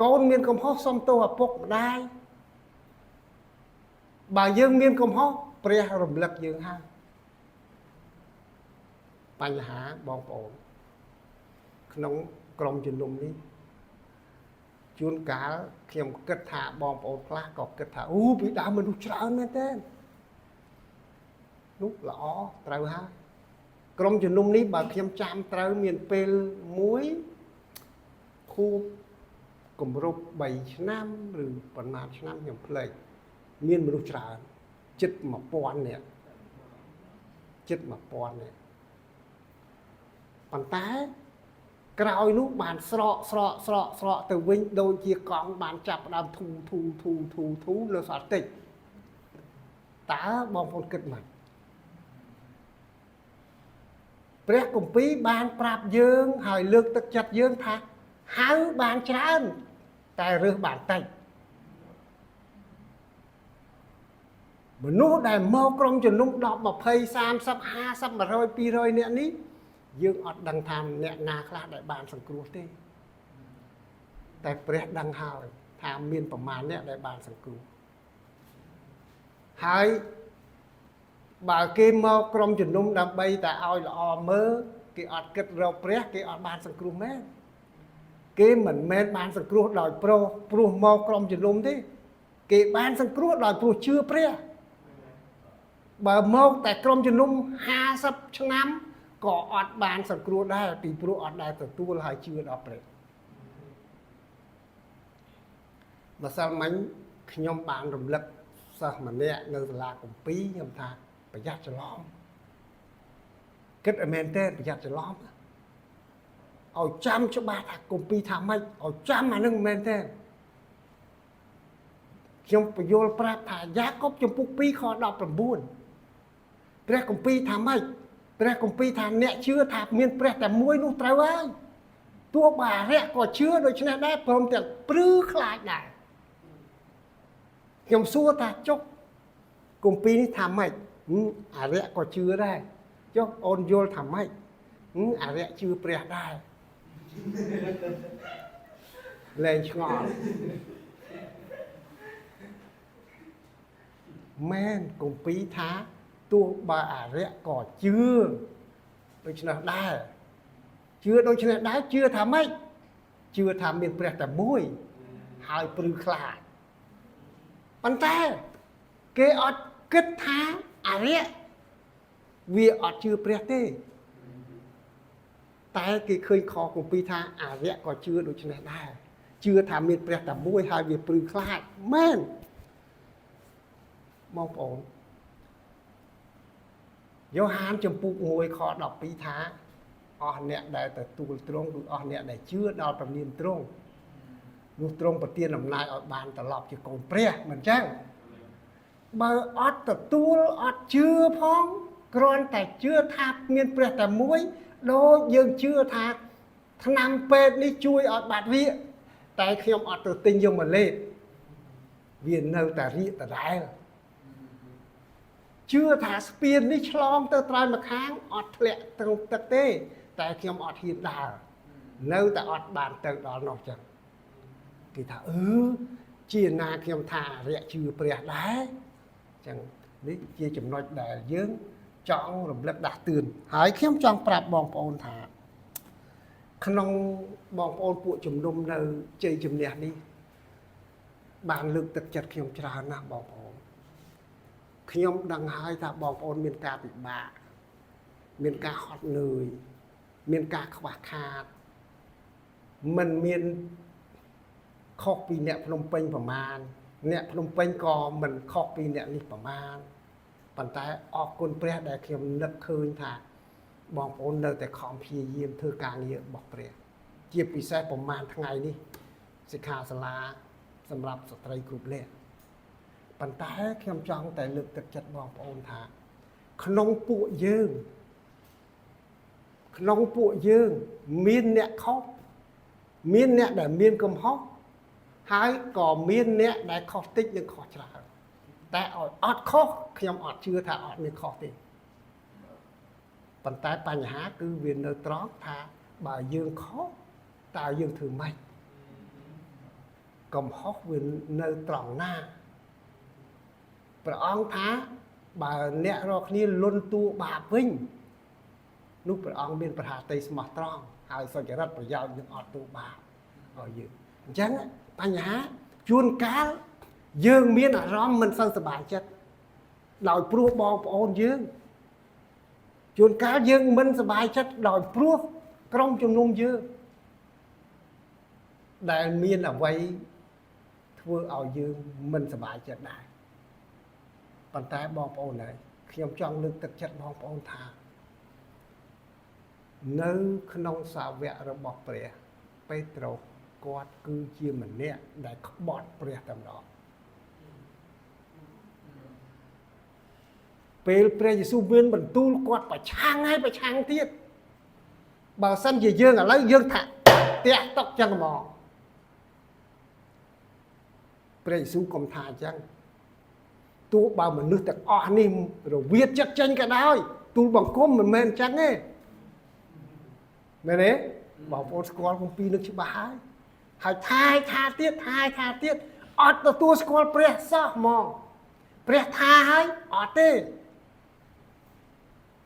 Speaker 1: កូនមានកំហុសសុំទោសឪពុកម្ដាយបើយើងមានកំហុសព្រះរំលឹកយើងហើយបញ្ហាបងប្អូនក្នុងក្រុមជំនុំនេះជួនកាលខ្ញុំគិតថាបងប្អូនខ្លះក៏គិតថាអូពីដើមមនុស្សច្រើនមែនទេនោះល្អត្រូវហើយក្រុមជំនុំនេះបើខ្ញុំចាំត្រូវមានពេលមួយខួបគម្រប់3ឆ្នាំឬប៉ុន្មានឆ្នាំខ្ញុំភ្លេចមានមនុស្សច្រើនជិត1000នាក់ជិត1000នាក់ប៉ុន្តែក្រោយនោះបានស្រកស្រកស្រកស្រកទៅវិញដូចជាកង់បានចាប់ផ្ដើមធូធូធូធូធូនៅសល់តិចតើបងប្អូនគិតម៉េចព្រះគម្ពីរបានប្រាប់យើងហើយលើកទឹកចិត្តយើងថាហៅបានច្រើនតែរើសបានតិចមនុស្សដែលមកក្រុមជំនុំ10 20 30 50 100 200នាក់នេះយើងអត់ដឹងថាអ្នកណាខ្លះដែលបានសង្គ្រោះទេតែព្រះដឹងហើយថាមានប្រមាណអ្នកដែលបានសង្គ្រោះហើយបើគេមកក្រុមជំនុំដើម្បីតែឲ្យល្អមើលគេអត់គិតរកព្រះគេអត់បានសង្គ្រោះមែនគេមិនមែនបានសង្គ្រោះដោយព្រោះមកក្រុមជំនុំទេគេបានសង្គ្រោះដោយព្រោះជឿព្រះបើមកតែក្រុមជំនុំ50ឆ្នាំក៏អត់បានសង្គ្រោះដែរពីព្រោះអត់ដែលទទួលហើយជឿដល់ព្រះម្សិលមិញខ្ញុំបានរំលឹកសិស្សម្នាក់នៅសាលាគម្ពីរខ្ញុំថាប្រយ័ត្នច្រឡំគិតឲ្យមែនទេប្រយ័ត្នច្រឡំឲ្យចាំច្បាស់ថាគម្ពីរថាម៉េចឲ្យចាំអានឹងមែនទេខ្ញុំបញ្យល់ប្រាប់ថាយ៉ាកុបជំពូក2ខ19ព្រះគម្ពីរថាម៉េច ព្រះគម្ពីរថាអ្នកជឿថាមានព្រះតែមួយនោះត្រូវហើយទោះបើអារក្សក៏ជឿដូច្នេះដែរព្រមទាំងព្រឺខ្លាចដែរខ្ញុំសួរថាចុះគម្ពីរនេះថាម៉េចអារក្សក៏ជឿដែរចុះអូនយល់ថាម៉េចអារក្សជឿព្រះដែរលែងឆ្ងល់មែនគម្ពីរថាទោះបើអារក្សក៏ជឿដូច្នេះដែរជឿដូច្នេះដែរជឿថាម៉េចជឿថាមានព្រះតែមួយហើយព្រឺខ្លាចប៉ុន្តែគេអត់គិតថាអារក្សវាអត់ជឿព្រះទេតែគេឃើញខគម្ពីរថាអារក្សក៏ជឿដូច្នេះដែរជឿថាមានព្រះតែមួយហើយវាព្រឺខ្លាចមែនបងប្អូនយ៉ូហានជំពូក1ខ12ថាអស់អ្នកដែលទទួលទ្រង់គឺអស់អ្នកដែលជឿដល់ព្រះនាមទ្រង់នោះទ្រង់ប្រទានអំណាចឲ្យបានត្រឡប់ជាកូនព្រះមិនចឹងបើអត់ទទួលអត់ជឿផងគ្រាន់តែជឿថាមានព្រះតែមួយដូចយើងជឿថាថ្នាំពេទ្យនេះជួយឲ្យបាត់រាគតែខ្ញុំអត់ទៅទិញយកមកលេបវានៅតែរាគដដែលជឿថាស្ពាននេះឆ្លងទៅត្រើយម្ខាងអត់ធ្លាក់ទៅទឹកទេតែខ្ញុំអត់ហ៊ានដើរនៅតែអត់បានទៅដល់នោះចឹងគេថាជាណាខ្ញុំថាអរិយជឿព្រះដែរចឹងនេះជាចំណុចដែលយើងចង់រំលឹកដាស់តឿនហើយខ្ញុំចង់ប្រាប់បងប្អូនថាក្នុងបងប្អូនពួកជំនុំនៅជ័យជំនះនេះបានលើកទឹកចិត្តខ្ញុំច្រើនណាស់បងប្អូនខ្ញុំដឹងហើយថាបងប្អូនមានការពិបាកមានការហត់នឿយមានការខ្វះខាតមិនមានខុសពីអ្នកភ្នំពេញប្រមាណអ្នកភ្នំពេញក៏មិនខុសពីអ្នកនេះប្រមាណប៉ុន្តែអរគុណព្រះដែលខ្ញុំនឹកឃើញថាបងប្អូននៅតែខំព្យាយាមធ្វើការងាររបស់ព្រះជាពិសេសប្រមាណថ្ងៃនេះសិក្ខាសាលាសម្រាប់ស្ត្រីគ្រប់លក្ខប៉ុន្តែខ្ញុំចង់តែលើកទឹកចិត្តបងប្អូនថាក្នុងពួកយើងមានអ្នកខុសមានអ្នកដែលមានកំហុសហើយក៏មានអ្នកដែលខុសតិចនិងខុសច្រើនតែឲ្យអត់ខុសខ្ញុំអត់ជឿថាអត់មានខុសទេប៉ុន្តែបញ្ហាគឺវានៅត្រង់ថាបើយើងខុសតើយើងធ្វើម៉េចកំហុសវានៅត្រង់ណាព្រះអង្គថាបើអ្នករាល់គ្នាលន់តួបាបវិញនោះព្រះអង្គមានប្រហាតីស្មោះត្រង់ហើយសុចរិតប្រយោជន៍នឹងអត់តួបាបឲ្យយើងអញ្ចឹងបញ្ហាជួនកាលយើងមានអារម្មណ៍មិនសូវសប្បាយចិត្តដោយព្រោះបងប្អូនយើងជួនកាលយើងមិនសប្បាយចិត្តដោយព្រោះក្រុមជំនុំយើងដែលមានអ្វីធ្វើឲ្យយើងមិនសប្បាយចិត្តដែរប៉ុន្តែបងប្អូនហើយខ្ញុំចង់លើកទឹកចិត្តបងប្អូនថានៅក្នុងសាវករបស់ព្រះពេត្រុសគាត់គឺជាម្នាក់ដែលក្បត់ព្រះតែម្ដងពេលព្រះយេស៊ូវមានបន្ទូលគាត់ប្រឆាំងហើយប្រឆាំងទៀតបើសិនជាយើងឥឡូវយើងថាតាក់តុកចឹងហ្មងព្រះយេស៊ូវកុំថាអញ្ចឹងទោះបើមនុស្សទាំងអស់នេះរវាតចិត្តចេញក៏ដោយទូលបង្គំមិនមែនអញ្ចឹងទេមែនទេបងប្អូនស្គាល់គម្ពីរនឹងច្បាស់ហើយហើយថាទៀតថាទៀតអត់ទទួលស្គាល់ព្រះសោះហ្មងព្រះថាហើយអត់ទេ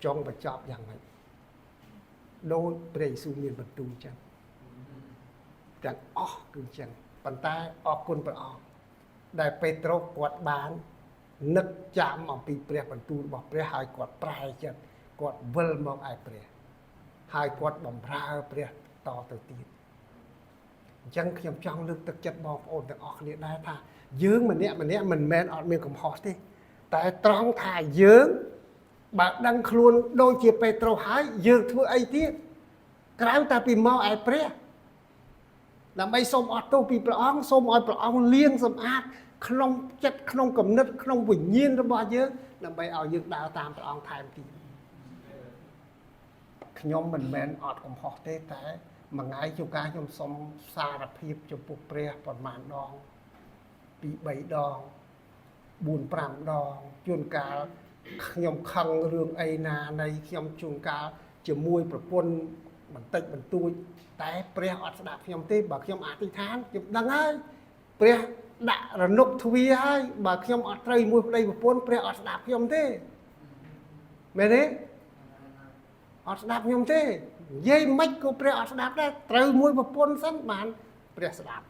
Speaker 1: ចង់បញ្ចប់យ៉ាងម៉េចដូចព្រះយេស៊ូវមានបន្ទូលអញ្ចឹងទាំងអស់គឺអញ្ចឹងប៉ុន្តែអរគុណព្រះអង្គដែលពេត្រុសគាត់បាននឹកចាំអំពីព្រះបន្ទូលរបស់ព្រះហើយគាត់ប្រែចិត្តគាត់វិលមកឯព្រះហើយគាត់បម្រើព្រះតទៅទៀតអញ្ចឹងខ្ញុំចង់លើកទឹកចិត្តបងប្អូនទាំងអស់គ្នាដែរថាយើងម្នាក់ម្នាក់មិនមែនអត់មានកំហុសទេតែត្រង់ថាយើងបើដឹងខ្លួនដូចជាពេត្រុសហើយយើងធ្វើអីទៀតក្រៅតែពីមកឯព្រះដើម្បីសូមអត់ទោសពីព្រះអង្គសូមឲ្យព្រះអង្គលាងសម្អាតក្នុងចិត្តក្នុងគំនិតក្នុងវិញ្ញាណរបស់យើងដើម្បីឲ្យយើងដើរតាមព្រះអង្គថែមទៀត ខ្ញុំមិនមែនអត់កំហុសទេតែមួយថ្ងៃជួនកាលខ្ញុំសុំសារភាពចំពោះព្រះប្រមាណដងពី3ដង4 5ដងជួនកាលខ្ញុំខឹងរឿងអីណានៃខ្ញុំជួនកាលជាមួយប្រពន្ធបន្តិចបន្តួចតែព្រះអត់ស្ដាប់ខ្ញុំទេបើខ្ញុំអធិដ្ឋានខ្ញុំដឹងហើយព្រះដាក់រនុកទ្វារហើយបើខ្ញុំអត់ត្រូវមួយប្តីប្រពន្ធព្រះអត់ស្ដាប់ខ្ញុំទេមែនទេអត់ស្ដាប់ខ្ញុំទេនិយាយមិនក៏ព្រះអត់ស្ដាប់ដែរត្រូវមួយប្រពន្ធសិនបានព្រះស្ដាប់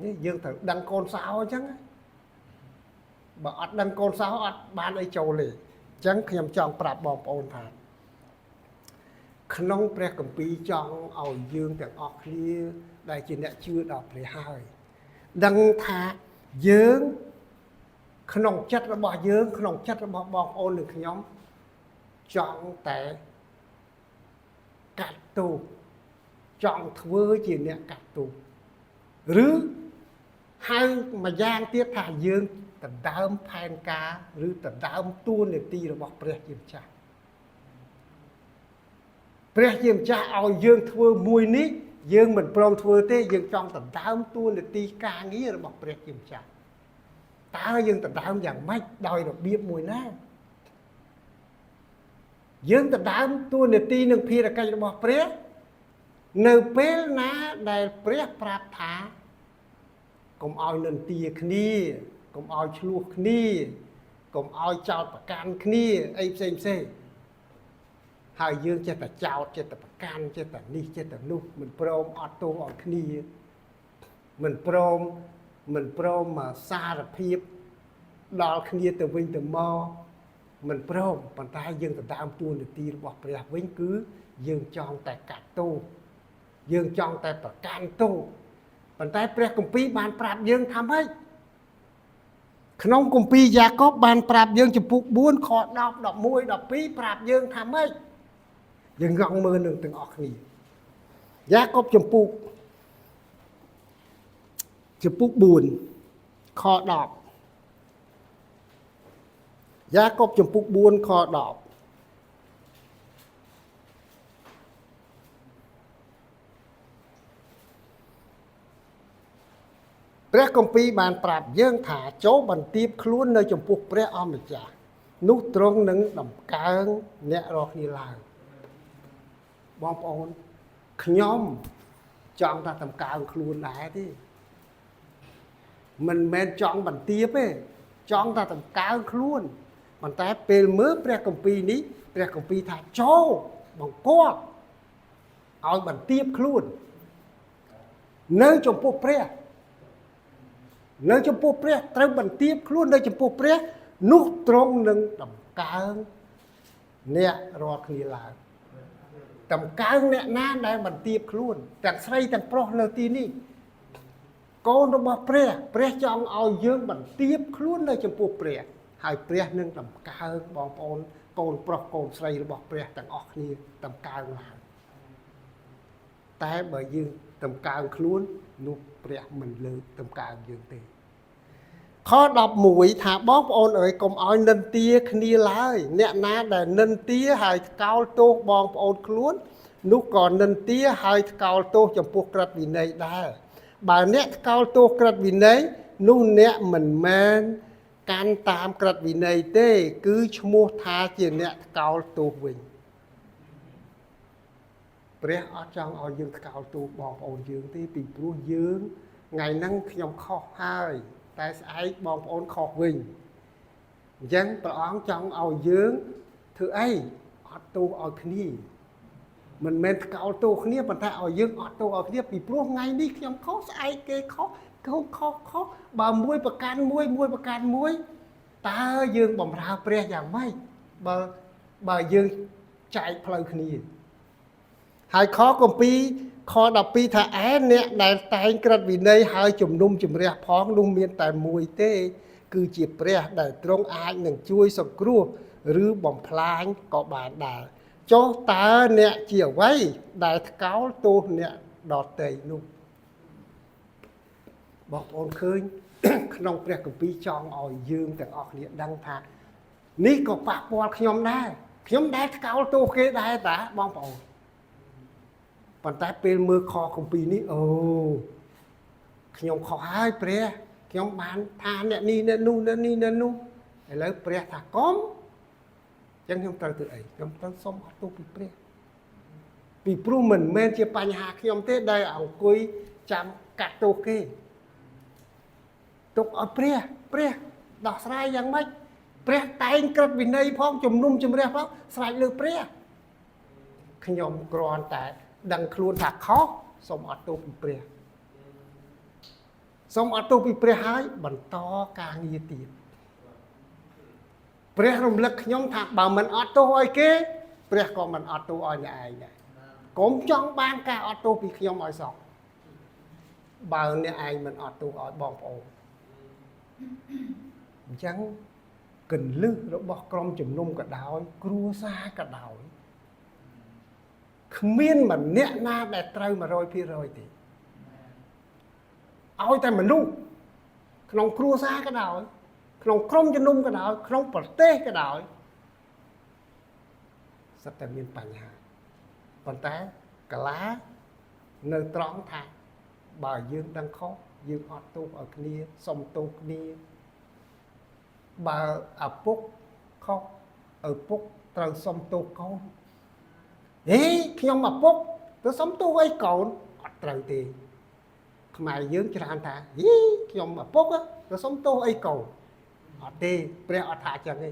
Speaker 1: នេះយើងត្រូវដឹងកូនសោអញ្ចឹងបើអត់ដឹងកូនសោអត់បានអីចូលទេអញ្ចឹងខ្ញុំចង់ប្រាប់បងប្អូនថាក្នុងព្រះគម្ពីរចង់ឲ្យយើងទាំងអស់គ្នាដែលជាអ្នកជឿដល់ព្រះហើយដឹងថាយើងក្នុងចិត្តរបស់យើងក្នុងចិត្តរបស់បងប្អូននិងខ្ញុំចង់តែកាត់ទោសចង់ធ្វើជាអ្នកកាត់ទោសឬហៅមួយយ៉ាងទៀតថាយើងដណ្ដើមផែនការឬដណ្ដើមតួនាទីរបស់ព្រះជាម្ចាស់ព្រះជាម្ចាស់ឲ្យយើងធ្វើមួយនេះយើងមិនព្រមធ្វើទេយើងចង់ដណ្ដើមតួនាទីការងាររបស់ព្រះជាម្ចាស់តើយើងដណ្ដើមយ៉ាងម៉េចដោយរបៀបមួយណាយើងដណ្ដើមតួនាទីនិងភារកិច្ចរបស់ព្រះនៅពេលណាដែលព្រះប្រាប់ថាកុំឲ្យនិន្ទាគ្នាកុំឲ្យឆ្លោះគ្នាកុំឲ្យចោទប្រកាន់គ្នាអីផ្សេងផ្សេងហើយយើងចេះតែចោទចេះតែប្រកាន់ចេះតែនេះចេះតែនោះមិនព្រមអត់ទោសឲ្យគ្នាមិនព្រមមកសារភាពដល់គ្នាទៅវិញទៅមកមិនព្រមប៉ុន្តែយើងដណ្ដើមតួនាទីរបស់ព្រះវិញគឺយើងចង់តែកាត់ទោសយើងចង់តែប្រកាន់ទោសប៉ុន្តែព្រះគម្ពីរបានប្រាប់យើងថាម៉េចក្នុងគម្ពីរយ៉ាកុបបានប្រាប់យើងចំពោះ4ខ10 11 12ប្រាប់យើងថាម៉េចយើងងមើលនឹងទាំងអស់គ្នាយ៉ាកុបចំពោះ4ខ10យ៉ាកុបចំពោះ4ខ10ព្រះគម្ពីរបានប្រាប់យើងថាចូលបន្ទាបខ្លួននៅចំពោះព្រះអម្ចាស់នោះទ្រង់នឹងតម្កើងអ្នករាល់គ្នាឡើងបងប្អូនខ្ញុំចង់តែតម្កើងខ្លួនដែរទេមិនមែនចង់បន្ទាបទេចង់តែតម្កើងខ្លួនប៉ុន្តែពេលមើលព្រះគម្ពីរនេះព្រះគម្ពីរថាចូលបង្គាប់ឲ្យបន្ទាបខ្លួននៅចំពោះព្រះនៅចំពោះព្រះត្រូវបន្ទាបខ្លួននៅចំពោះព្រះនោះទ្រង់នឹងតម្កើងអ្នករាល់គ្នាឡើងតម្កើងអ្នកណាដែលបន្ទាបខ្លួនទាំងស្រីទាំងប្រុសនៅទីនេះកូនរបស់ព្រះព្រះចង់ឲ្យយើងបន្ទាបខ្លួននៅចំពោះព្រះហើយព្រះនឹងតម្កើងបងប្អូនកូនប្រុសកូនស្រីរបស់ព្រះទាំងអស់គ្នាតម្កើងឡើងតែបើយើងតម្កើងខ្លួននោះព្រះមិនលើកតម្កើងយើងទេខ11ថាបងប្អូនអើយកុំឲ្យនិន្ទាគ្នាឡើយអ្នកណាដែលនិន្ទាហើយថ្កោលទោសបងប្អូនខ្លួននោះក៏និន្ទាហើយថ្កោលទោសចំពោះក្រឹតវិន័យដែរបើអ្នកថ្កោលទោសក្រឹតវិន័យនោះអ្នកមិនមែនកាន់តាមក្រឹតវិន័យទេគឺឈ្មោះថាជាអ្នកថ្កោលទោសវិញព្រះអត់ចង់ឲ្យយើងថ្កោលទោសបងប្អូនយើងទេពីព្រោះយើងថ្ងៃហ្នឹងខ្ញុំខុសហើយតែស្អែកបងប្អូនខុសវិញអញ្ចឹងព្រះអង្គចង់ឲ្យយើងធ្វើអីអត់ទោសឲ្យគ្នាមិនមែនថ្កោលទោសគ្នាប៉ុន្តែឲ្យយើងអត់ទោសឲ្យគ្នាពីព្រោះថ្ងៃនេះខ្ញុំខុសស្អែកគេខុសខុសខុសខុសបើមួយប្រកាន់មួយមួយប្រកាន់មួយតើយើងបម្រើព្រះយ៉ាងម៉េចបើយើងចែកផ្លូវគ្នាហើយខគម្ពីរខ12ថាឯអ្នកដែលតែងក្រឹតវិន័យហើយជំនុំជម្រះផងនោះមានតែមួយទេគឺជាព្រះដែលទ្រង់អាចនឹងជួយសង្គ្រោះឬបំផ្លាញក៏បានដែរចុះតើអ្នកជាអ្វីដែលថ្កោលទោសអ្នកដទៃនោះបងប្អូនឃើញ ក្នុងព្រះគម្ពីរចង់ឲ្យយើងទាំងអស់គ្នាដឹងថានេះក៏ប៉ះពាល់ខ្ញុំដែរ ខ្ញុំដែលថ្កោលទោសគេដែរតាបងប្អូនប៉ុន្តែពេលមើលខគម្ពីរនេះអូខ្ញុំខុសហើយព្រះខ្ញុំបានថាអ្នកនេះអ្នកនោះអ្នកនេះអ្នកនោះឥឡូវព្រះថាកុំអញ្ចឹងខ្ញុំត្រូវធ្វើអីខ្ញុំត្រូវសុំអត់ទោសពីព្រះពីព្រោះមិនមែនជាបញ្ហាខ្ញុំទេដែលអង្គុយចាំកាត់ទោសគេទុកឲ្យព្រះព្រះដោះស្រាយយ៉ាងម៉េចព្រះតែងក្រឹតវិន័យផងជំនុំជម្រះផងស្រេចលើព្រះខ្ញុំគ្រាន់តែដឹងខ្លួនថាខុសសូមអត់ទោសពីព្រះសូមអត់ទោសពីព្រះហើយបន្តការងារទៀតព្រះរំលឹកខ្ញុំថាបើមិនអត់ទោសឲ្យគេព្រះក៏មិនអត់ទោសឲ្យអ្នកឯងដែរកុំចង់បានការអត់ទោសពីខ្ញុំឲ្យសោះបើអ្នកឯងមិនអត់ទោសឲ្យបងប្អូនអញ្ចឹងកលឹះរបស់ក្រុមជំនុំក៏ដោយគ្រួសារក៏ដោយគ្មានម្នាក់ណាដែលត្រូវ100%ទេឲ្យតែមនុស្សក្នុងគ្រួសារក៏ដោយក្នុងក្រុមជំនុំក៏ដោយក្នុងប្រទេសក៏ដោយសុទ្ធតែមានបញ្ហាប៉ុន្តែកាឡានៅត្រង់ថាបើយើងដឹងខុសយើងអត់ទោសឲ្យគ្នាសុំទោសគ្នាបើឪពុកខុសឪពុកត្រូវសុំទោសកូនហេខ្ញុំឪពុកទៅសុំទោសអីកូនអត់ត្រូវទេខ្មែរយើងច្រើនថាហីខ្ញុំឪពុកទៅសុំទោសអីកូនអត់ទេព្រះអត់ថាចឹងទេ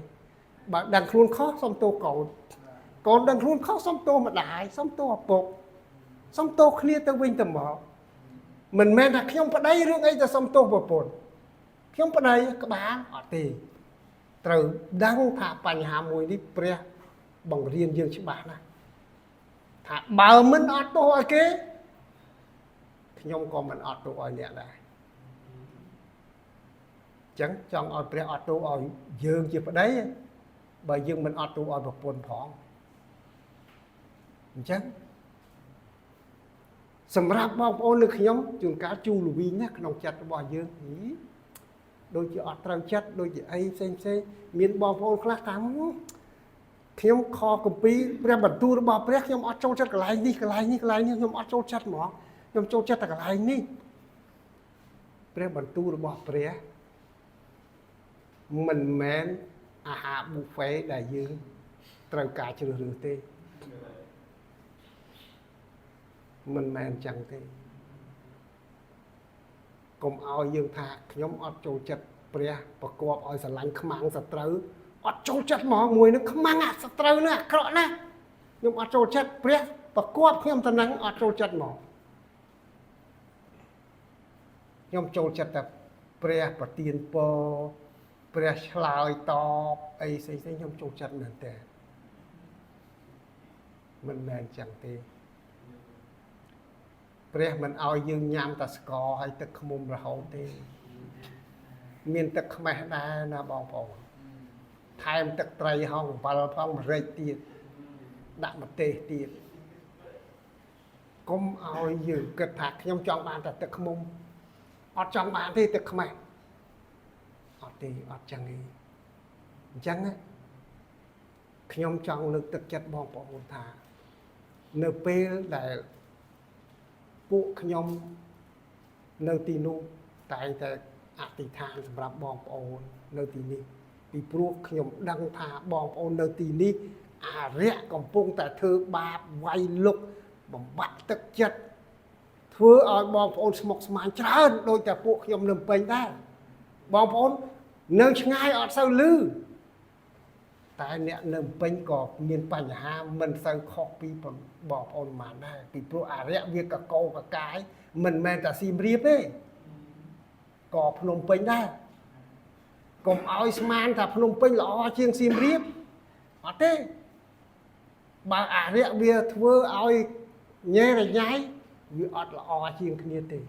Speaker 1: បើដឹងខ្លួនខុសសុំទោសកូនកូនដឹងខ្លួនខុសសុំទោសម្ដាយសុំទោសឪពុកសុំទោសគ្នាទៅវិញទៅមកមិនមែនថាខ្ញុំប្តីរឿងអីទៅសុំទោសប្រពន្ធខ្ញុំប្តីក្បាលអត់ទេត្រូវដឹងថាបញ្ហាមួយនេះព្រះបង្រៀនយើងច្បាស់ណាស់ថាបើមិនអត់ទោសឲ្យគេខ្ញុំក៏មិនអត់ទោសឲ្យអ្នកដែរអញ្ចឹងចង់ឲ្យព្រះអត់ទោសឲ្យយើងជាប្តីបើយើងមិនអត់ទោសឲ្យប្រពន្ធផងអញ្ចឹងសម្រាប់បងប្អូនឬខ្ញុំជួនកាលជូរលវីងណាក្នុងចិត្តរបស់យើងដូចជាអត់ត្រូវចិត្តដូចជាអីផ្សេងផ្សេងមានបងប្អូនខ្លះថាខ្ញុំខគម្ពីរព្រះបន្ទូលរបស់ព្រះខ្ញុំអត់ចូលចិត្តកន្លែងនេះកន្លែងនេះកន្លែងនេះខ្ញុំអត់ចូលចិត្តហ្មងខ្ញុំចូលចិត្តតែកន្លែងនេះព្រះបន្ទូលរបស់ព្រះមិនមែនអាហារប៊ូហ្វេដែលយើងត្រូវការជ្រើសរើសទេមិនមែនចឹងទេកុំឲ្យយើងថាខ្ញុំអត់ចូលចិត្តព្រះប្រកបឲ្យស្រឡាញ់ខ្មាំងសត្រូវអត់ចូលចិត្តហ្មងមួយនឹងខ្មាំងសត្រូវនឹងអាក្រក់ណាស់ខ្ញុំអត់ចូលចិត្តព្រះប្រកបខ្ញុំទៅនឹងអត់ចូលចិត្តហ្មងខ្ញុំចូលចិត្តតែព្រះប្រទានពរព្រះឆ្លើយតបអីផ្សេងៗខ្ញុំចូលចិត្តមែនតើមិនមែនចឹងទេព្រះមិនឲ្យយើងញ៉ាំតែស្ករហើយទឹកឃ្មុំរហូតទេមានទឹកខ្មេះដែរណាបងប្អូនថែមទឹកត្រីហងអំបិលផងម្រេចទៀតដាក់ម្ទេសទៀតកុំឲ្យយើងគិតថាខ្ញុំចង់បានតែទឹកឃ្មុំអត់ចង់បានទេទឹកខ្មេះអត់ទេអត់ចឹងទេអញ្ចឹងណាខ្ញុំចង់លើកទឹកចិត្តបងប្អូនថានៅពេលដែលពួកខ្ញុំនៅទីនោះតែងតែអធិដ្ឋានសម្រាប់បងប្អូននៅទីនេះពីព្រោះខ្ញុំដឹងថាបងប្អូននៅទីនេះអារក្សកំពុងតែធ្វើបាបវាយលុកបំបាក់ទឹកចិត្តធ្វើឲ្យបងប្អូនស្មុគស្មាញច្រើនដូចតែពួកខ្ញុំនៅពេញដែរបងប្អូននៅឆ្ងាយអត់សូវឮតែអ្នកនៅពេញក៏មានបញ្ហាមិនសូវខុសពីបងប្អូនប៉ុន្មានដែរពីព្រោះអារក្សវាកកោកកាយមិនមែនតែសៀមរាបទេក៏ភ្នំពេញដែរកុំឲ្យស្មានថាភ្នំពេញល្អជាងសៀមរាបអត់ទេបើអារក្សវាធ្វើឲ្យញ៉ែរញ៉ៃវាអត់ល្អជាងគ្នាទេ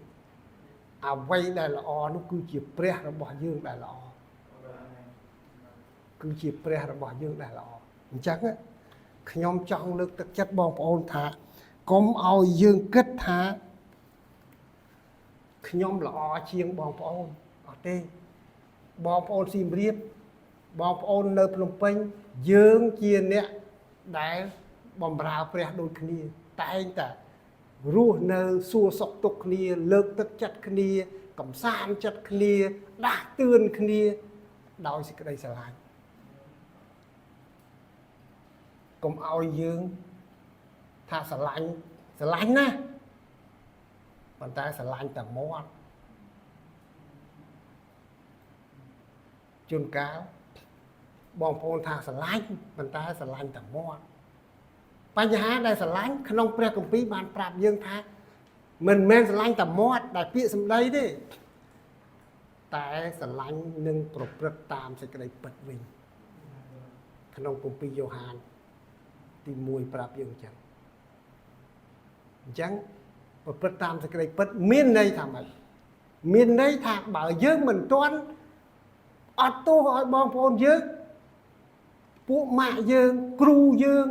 Speaker 1: អ្វីដែលល្អនោះគឺជាព្រះរបស់យើងដែលល្អគឺជាព្រះរបស់យើងដែលល្អអញ្ចឹងខ្ញុំចង់លើកទឹកចិត្តបងប្អូនថាកុំឲ្យយើងគិតថាខ្ញុំល្អជាងបងប្អូនអត់ទេបងប្អូនសៀមរាបបងប្អូននៅភ្នំពេញយើងជាអ្នក ដែលបំរើព្រះដូចគ្នាតែងតែរស់នៅសួរសុខទុក្ខគ្នាលើកទឹកចិត្តគ្នា កំសាន្តចិត្តគ្នាដាស់តឿនគ្នាដោយសេចក្តីស្រឡាញ់កុំឲ្យយើងថាស្រឡាញ់ស្រឡាញ់ណាស់ប៉ុន្តែស្រឡាញ់តែមាត់ជួនកាលបងប្អូនថាស្រឡាញ់ប៉ុន្តែស្រឡាញ់តែមាត់បញ្ហាដែលស្រឡាញ់ក្នុងព្រះគម្ពីរបានប្រាប់យើងថាមិនមែនស្រឡាញ់តែមាត់ដែលពាក្យសម្ដីទេតែស្រឡាញ់នឹងប្រព្រឹត្តតាមសេចក្តីពិតវិញក្នុងគម្ពីរយ៉ូហានទី1ប្រាប់យើងអញ្ចឹងប្រព្រឹត្តតាមសេចក្តីពិតមានន័យថាម៉េចមានន័យថាបើយើងមិនទាន់អត់ទោសឲ្យបងប្អូនយើងពួកម៉ាក់យើងគ្រូយើង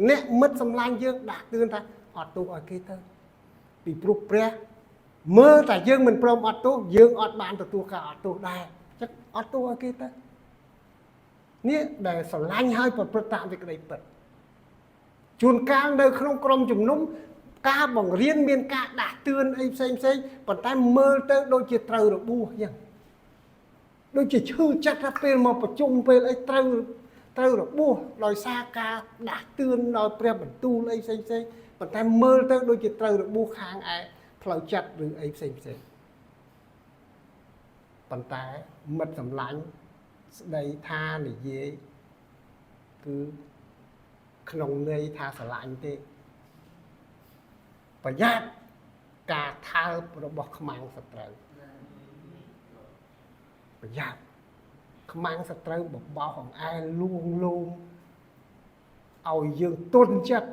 Speaker 1: អ្នកមិត្តសម្លាញ់យើងដាស់តឿនថាអត់ទោសឲ្យគេទៅពីព្រោះព្រះមើលតែយើងមិនព្រមអត់ទោសយើងអត់បានទទួលការអត់ទោសដែរអញ្ចឹងអត់ទោសឲ្យគេទៅនេះដែលស្រឡាញ់ឲ្យប្រព្រឹត្តតាមសេចក្តីពិតជួនកាលនៅក្នុងក្រុមជំនុំការបង្រៀនមានការដាស់តឿនអីផ្សេងផ្សេងប៉ុន្តែមើលទៅដូចជាត្រូវរបួសអញ្ចឹងដូចជាឈឺចិត្តថាពេលមកប្រជុំពេលអីត្រូវរបួសដោយសារការដាស់តឿនដោយព្រះបន្ទូលអីផ្សេងផ្សេងប៉ុន្តែមើលទៅដូចជាត្រូវរបួសខាងឯផ្លូវចិត្តឬអីផ្សេងផ្សេងប៉ុន្តែមិត្តសម្លាញ់ស្ដីថានិយាយគឺក្នុងន័យថាស្រឡាញ់ទេប្រយ័ត្នការថើបរបស់ខ្មាំងសត្រូវប្រយ័ត្នខ្មាំងសត្រូវបបោសអង្អែលលួងលោមឲ្យយើងទន់ចិត្ត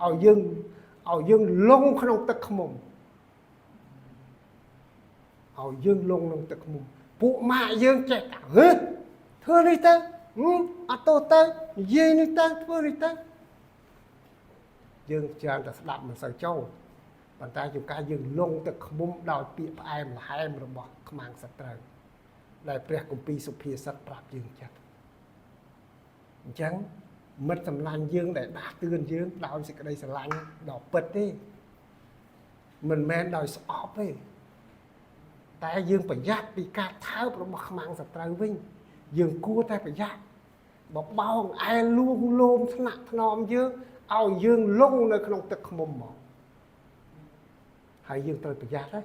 Speaker 1: ឲ្យយើងលងក្នុងទឹកឃ្មុំឲ្យយើងលងក្នុងទឹកឃ្មុំពួកម៉ាក់យើងចេះតែហឺធ្វើនេះទៅអត់ទោសទៅនិយាយនេះទៅធ្វើនេះទៅយើងច្រើនតែស្ដាប់មិនសូវចូលប៉ុន្តែជួនកាលយើងលងទឹកឃ្មុំដោយពាក្យផ្អែមល្ហែមរបស់ខ្មាំងសត្រូវដែលព្រះគម្ពីរសុភាសិតប្រាប់យើងចិត្តអញ្ចឹងមិត្តសម្លាញ់យើងដែលដាស់តឿនយើងដោយសេចក្តីស្រឡាញ់ដ៏ពិតទេមិនមែនដោយស្អប់ទេតែយើងប្រយ័ត្នពីការថើបរបស់ខ្មាំងសត្រូវវិញយើងគួរតែប្រយ័ត្នបបោងអែលលួងលោមថ្នាក់ថ្នមយើងឲ្យយើងលងនៅក្នុងទឹកឃ្មុំមកហើយយើងត្រូវប្រយ័ត្នណា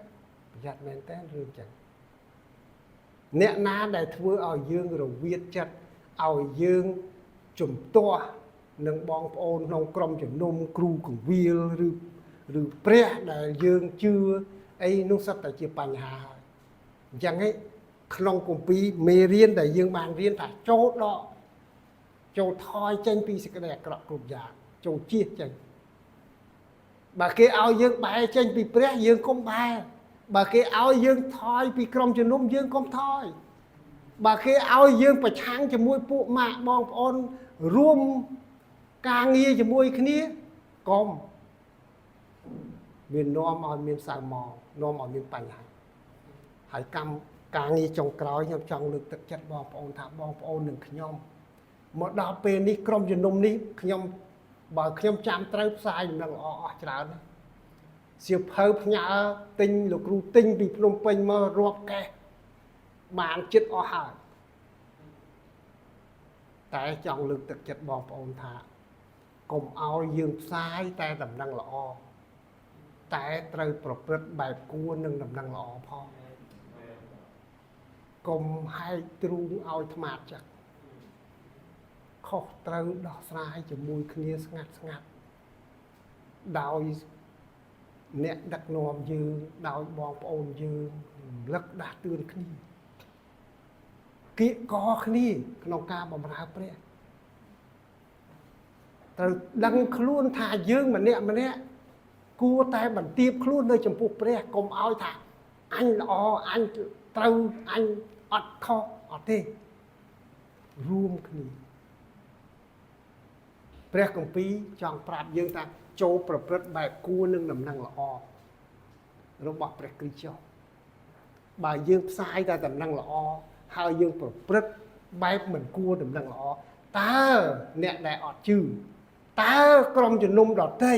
Speaker 1: ប្រយ័ត្នមែនតើរឿងចឹងអ្នកណាដែលធ្វើឲ្យយើងរវៀតចិត្តឲ្យយើងជំទាស់នឹងបងប្អូនក្នុងក្រុមជំនុំគ្រូកងវិលឬព្រះដែលយើងជឿអីនោះសុទ្ធតែជាបញ្ហាហើយអញ្ចឹងឯងក្នុងគម្ពីរមេរៀនដែលយើងបានរៀនថាចូលដកចូលថយចេញពីសេចក្តីអាក្រក់គ្រប់យ៉ាងចូលជៀសចេញបើគេឲ្យយើងបែរចេញពីព្រះយើងកុំបែរបើគេឲ្យយើងថយពីក្រុមជំនុំយើងកុំថយបើគេឲ្យយើងប្រឆាំងជាមួយពួកម៉ាក់បងប្អូនរួមការងារជាមួយគ្នាកុំមាននាំឲ្យមានសៅមងនាំឲ្យមានបញ្ហាហើយកម្មការងារចុងក្រោយខ្ញុំចង់លើកទឹកចិត្តបងប្អូនថាបងប្អូននិងខ្ញុំមកដល់ពេលនេះក្រុមជំនុំនេះខ្ញុំបើខ្ញុំចាំត្រូវផ្សាយដំណឹងល្អអស់ច្រើនណាសៀវភៅផ្ញើទិញលោកគ្រូទិញពីភ្នំពេញមករាប់កេះបានចិត្តអស់ហើយតែចង់លើកទឹកចិត្តបងប្អូនថាកុំឲ្យយើងផ្សាយតែដំណឹងល្អតែត្រូវប្រព្រឹត្តបែបគួរនឹងដំណឹងល្អផងកុំហែកទ្រូងឲ្យថ្មាតចិត្តខុសត្រូវដោះស្រាយជាមួយគ្នាស្ងាត់ស្ងាត់ដោយអ្នកដឹកនាំយើងដោយបងប្អូនយើងរំលឹកដាស់តឿនគ្នាគៀកកគ្នាក្នុងការបម្រើព្រះត្រូវដឹងខ្លួនថាយើងម្នាក់ម្នាក់គួរតែបន្ទាបខ្លួននៅចំពោះព្រះកុំឲ្យថាអញល្អអញត្រូវអញអត់ខុសអត់ទេរួមគ្នាព្រះគម្ពីរចង់ប្រាប់យើងថាចូលប្រព្រឹត្តបែបគួរនឹងដំណឹងល្អរបស់ព្រះគ្រីស្ទចុះបើយើងផ្សាយតែដំណឹងល្អហើយយើងប្រព្រឹត្តបែបមិនគួរដំណឹងល្អតើអ្នកដែលអត់ជឿ តើក្រុមជំនុំដតី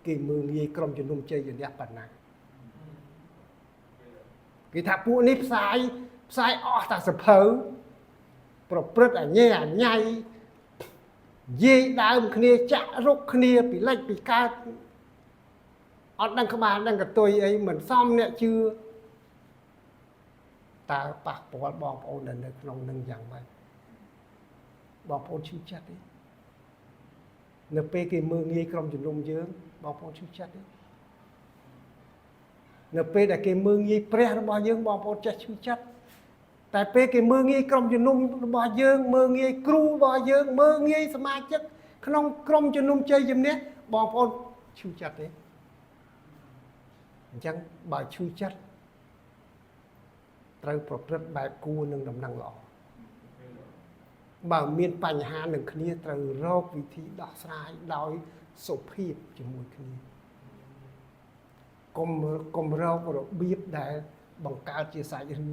Speaker 1: គេមើលងាយក្រុមជំនុំជ័យជំនះប៉ុណ្ណាគេថាពួកនេះផ្សាយផ្សាយអស់តាសភៅប្រព្រឹត្តអញែអញៃយាយដើមគ្នាចាក់រុកគ្នាពីលិចពីកើតអត់ដឹងក្បាលដឹងកតុយអីមិនសមអ្នកជឿតើប៉ះពាល់បងប្អូនដែលនៅក្នុងនឹងយ៉ាងម៉េចបងប្អូនឈឺចិត្តទេនៅពេលគេមើលងាយក្រុមជំនុំយើងបងប្អូនឈឺចិត្តទេនៅពេលដែលគេមើលងាយព្រះរបស់យើងបងប្អូនចេះឈឺចិត្តតែពេលគេមើលងាយក្រុមជំនុំរបស់យើងមើលងាយគ្រូរបស់យើងមើលងាយសមាជិកក្នុងក្រុមជំនុំជ័យជំនះបងប្អូនឈឺចិត្តទេអញ្ចឹងបើឈឺចិត្តត្រូវប្រព្រឹត្តបែបគួរនឹងដំណឹងល្អបើមានបញ្ហានឹងគ្នាត្រូវរកវិធីដោះស្រាយដោយសុភាពជាមួយគ្នាកុំរករបៀបដែលបង្កើតជាសាច់រឿង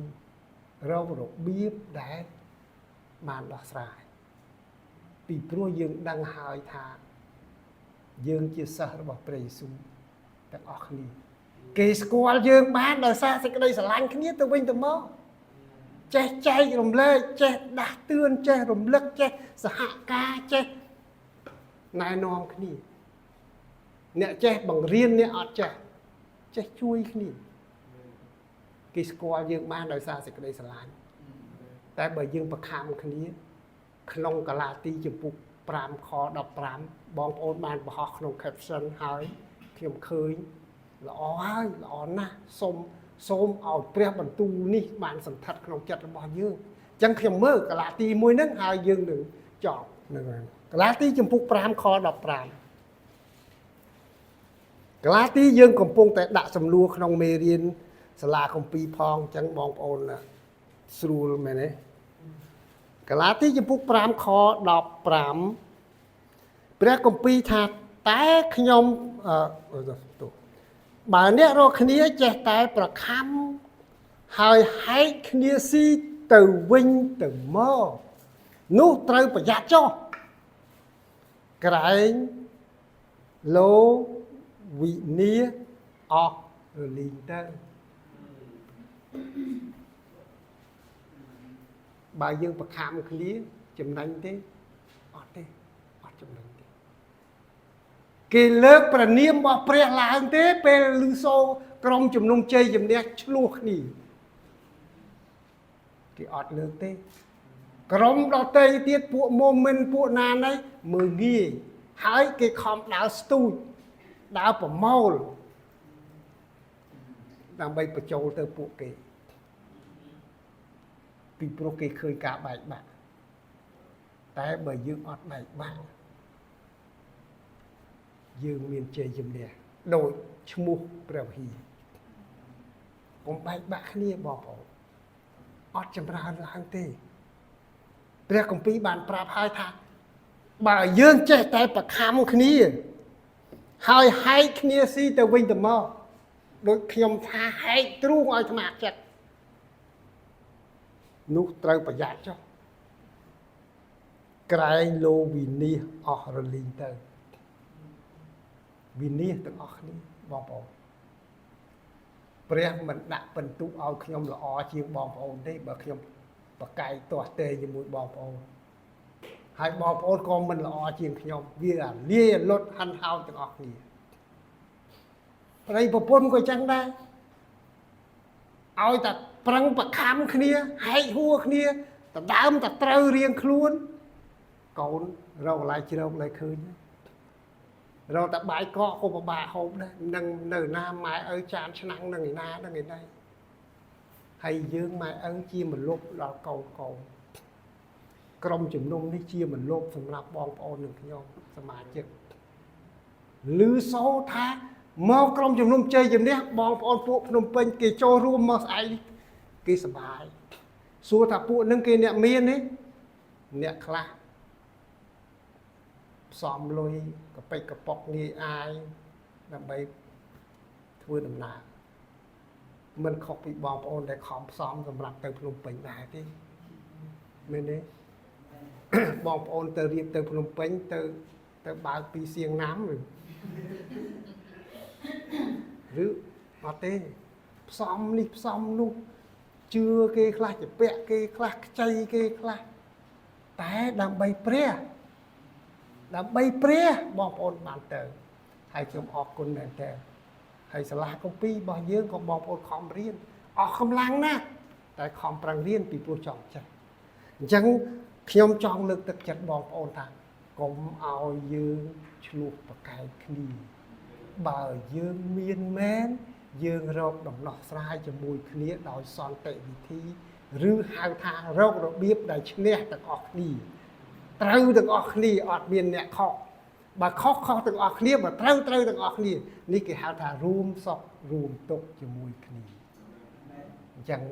Speaker 1: រករបៀបដែលបានដោះស្រាយពីព្រោះយើងដឹងហើយថាយើងជាសិស្សរបស់ព្រះយេស៊ូវទាំងអស់គ្នាគេស្គាល់យើងបានដោយសារសេចក្តីស្រឡាញ់គ្នាទៅវិញទៅមកចេះចែករំលែកចេះដាស់តឿនចេះរំលឹកចេះសហការចេះណែនាំគ្នាអ្នកចេះបង្រៀនអ្នកអត់ចេះចេះជួយគ្នាគេស្គាល់យើងបានដោយសារសេចក្តីស្រឡាញ់តែបើយើងប្រខាំគ្នាក្នុងកាឡាទីចំពុក5ខ15បងប្អូនបានបង្ហោះក្នុង caption ហើយខ្ញុំឃើញល្អហើយល្អណាស់សូមឲ្យព្រះបន្ទូលនេះបានសន្ធិដ្ឋក្នុងចិត្តរបស់យើងអញ្ចឹងខ្ញុំមើលកាឡាទីមួយហ្នឹងហើយយើងនឹងចប់ហ្នឹងហើយកាឡាទីចំពុក5ខ15កាឡាទីយើងកំពុងតែដាក់សំណួរក្នុងមេរៀនសាលាគម្ពីរផងអញ្ចឹងបងប្អូនស្រួលមែនទេកាឡាទីចំពុក5ខ15ព្រះគម្ពីរថាតែខ្ញុំបើអ្នករកគ្នាចេះតែប្រខំហើយហែកគ្នាស៊ីទៅវិញទៅមកនោះត្រូវប្រយ័ត្នចុះក្រែងលោវិនាអស់រលីងទៅបើយើងប្រខំគ្នាចំណេញទេអត់ទេអត់ចំណេញទេគេលើកព្រះនាមរបស់ព្រះឡើងទេពេលឮសូរក្រុមជំនុំជ័យជំនះឆ្លោះគ្នាគេអត់លើកទេក្រុមដតីទៀតពួកមុំមិនពួកណាណីមើលងាយហើយគេខំដើរស្ទូចដើរប្រមូលដើម្បីបញ្ចូលទៅពួកគេពីព្រោះគេឃើញការបែកបាក់តែបើយើងអត់បែកបាក់យើងមានជ័យជំនះដោយឈ្មោះព្រះវិហារកុំបែកបាក់គ្នាបងប្អូនអត់ចម្រើនឡើងទេព្រះគម្ពីរបានប្រាប់ហើយថាបើយើងចេះតែប្រខំគ្នាហើយហែកគ្នាស៊ីទៅវិញទៅមកដូចខ្ញុំថាហែកទ្រូងឲ្យថ្មចិត្តនោះត្រូវប្រយ័ត្នចុះក្រែងលោវិនិច្ឆ័យអស់រលីងទៅវិនិច្ឆ័យទាំងអស់គ្នាបងប្អូនព្រះមិនដាក់ពិន្ទុឲ្យខ្ញុំល្អជាងបងប្អូនទេបើខ្ញុំប្រកែកទាស់ទែងជាមួយបងប្អូនហើយបងប្អូនក៏មិនល្អជាងខ្ញុំវាអាលាយលត់ហិនហោចទាំងអស់គ្នាប្តីប្រពន្ធក៏ចឹងដែរឲ្យតែប្រឹងប្រខំគ្នាហែកហួរគ្នាដដើមតែត្រូវរៀងខ្លួនកូនរកកន្លែងជ្រកឡើយឃើញរកតែបាយកកក៏ពិបាកហូបដែរនឹងនៅណាម៉ែឪចានឆ្នាំងនឹងឯណានឹងឯណីហើយយើងម៉ែឪជាមលុបដល់កូនកូនក្រុមជំនុំនេះជាមលុបសម្រាប់បងប្អូននឹងខ្ញុំសមាជិកឮសូរថាមកក្រុមជំនុំជ័យជំនះបងប្អូនពួកភ្នំពេញគេចូលរួមមកស្អែកនេះគេសប្បាយសួរថាពួកនឹងគេអ្នកមានទេអ្នកខ្លះផ្សំលុយកប៉ិចកប៉ុកងាយអាយដើម្បីធ្វើដំណើរមិនខុសពីបងប្អូនដែលខំផ្សំសម្រាប់ទៅភ្នំពេញដែរទេមែនទេ បងប្អូនទៅរៀបទៅភ្នំពេញទៅ ទៅបើកពីសៀងណាំឬឬអត់ទេផ្សំនេះផ្សំនោះជឿគេខ្លះជាពាក់គេខ្លះខ្ចីគេខ្លះតែដើម្បីព្រះដើម្បីព្រះបងប្អូនបានទៅហើយខ្ញុំអរគុណមែនតើហើយសាលាគម្ពីររបស់យើងក៏បងប្អូនខំរៀនអស់កម្លាំងណាស់តែខំប្រឹងរៀនពីព្រោះចង់ចេះអញ្ចឹងខ្ញុំចង់លើកទឹកចិត្តបងប្អូនថាកុំឲ្យយើងឆ្លោះប្រកែកគ្នាបើយើងមានមែនយើងរកដំណោះស្រាយជាមួយគ្នាដោយសន្តិវិធីឬហៅថារករបៀបដែលឈ្នះទាំងអស់គ្នាត្រូវទាំងអស់គ្នាអត់មានអ្នកខុសបើខុសខុសទាំងអស់គ្នាបើត្រូវត្រូវទាំងអស់គ្នានេះគេហៅថារួមសុខរួមទុក្ខជាមួយគ្នាអញ្ចឹង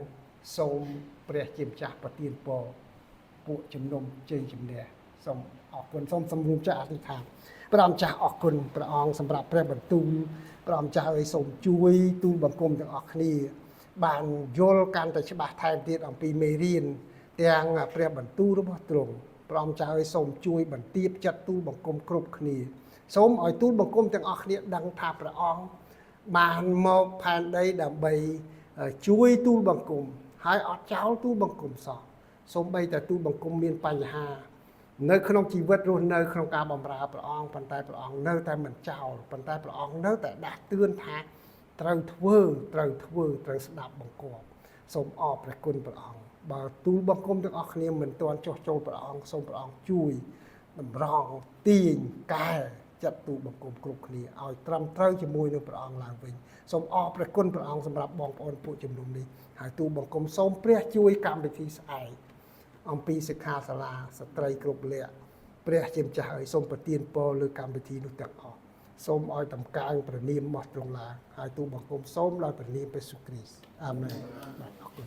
Speaker 1: សូមព្រះជាម្ចាស់ប្រទានពរពួកជំនុំជ័យជំនះសូមអរគុណសូមសម្រួមចាស់អធិដ្ឋានព្រះអម្ចាស់អរគុណព្រះអង្គសម្រាប់ព្រះបន្ទូលព្រះអម្ចាស់អើយសូមជួយទូលបង្គំទាំងអស់គ្នា បានយល់កាន់តែច្បាស់ថែមទៀតអំពីមេរៀនទាំងព្រះបន្ទូលរបស់ទ្រង់ព្រះអង្គចាស់អើយសូមជួយបន្ទាបចិត្តទូលបង្គំគ្រប់គ្នាសូមឲ្យទូលបង្គំទាំងអស់គ្នាដឹងថាព្រះអង្គបានមកផែនដីដើម្បីជួយទូលបង្គំហើយអត់ចោលទូលបង្គំសោះសូម្បីតែទូលបង្គំមានបញ្ហានៅក្នុងជីវិតរស់នៅក្នុងការបម្រើព្រះអង្គប៉ុន្តែព្រះអង្គនៅតែមិនចោលប៉ុន្តែព្រះអង្គនៅតែដាស់តឿនថាត្រូវធ្វើត្រូវធ្វើត្រូវស្ដាប់បង្គាប់សូមអរព្រះគុណព្រះអង្គបើទូលបង្គំទាំងអស់គ្នាមិនទាន់ចុះចូលព្រះអង្គសូមព្រះអង្គជួយតម្រង់ទាញកែចិត្តទូលបង្គំគ្រប់គ្នាឲ្យត្រឹមត្រូវជាមួយនឹងព្រះអង្គឡើងវិញសូមអរព្រះគុណព្រះអង្គសម្រាប់បងប្អូនពួកជំនុំនេះហើយទូលបង្គំសូមព្រះជួយកម្មវិធីស្អែកអំពីសិក្ខាសាលាស្ត្រីគ្រប់លក្ខព្រះជាម្ចាស់អើយសូមប្រទានពរលើកម្មវិធីនោះទាំងអស់សូមឲ្យតម្កើងព្រះនាមរបស់ទ្រង់ឡើងហើយទូលបង្គំសូមដោយព្រះនាមព្រះយេស៊ូវគ្រីស្ទអាមែនបាទអរគុណ។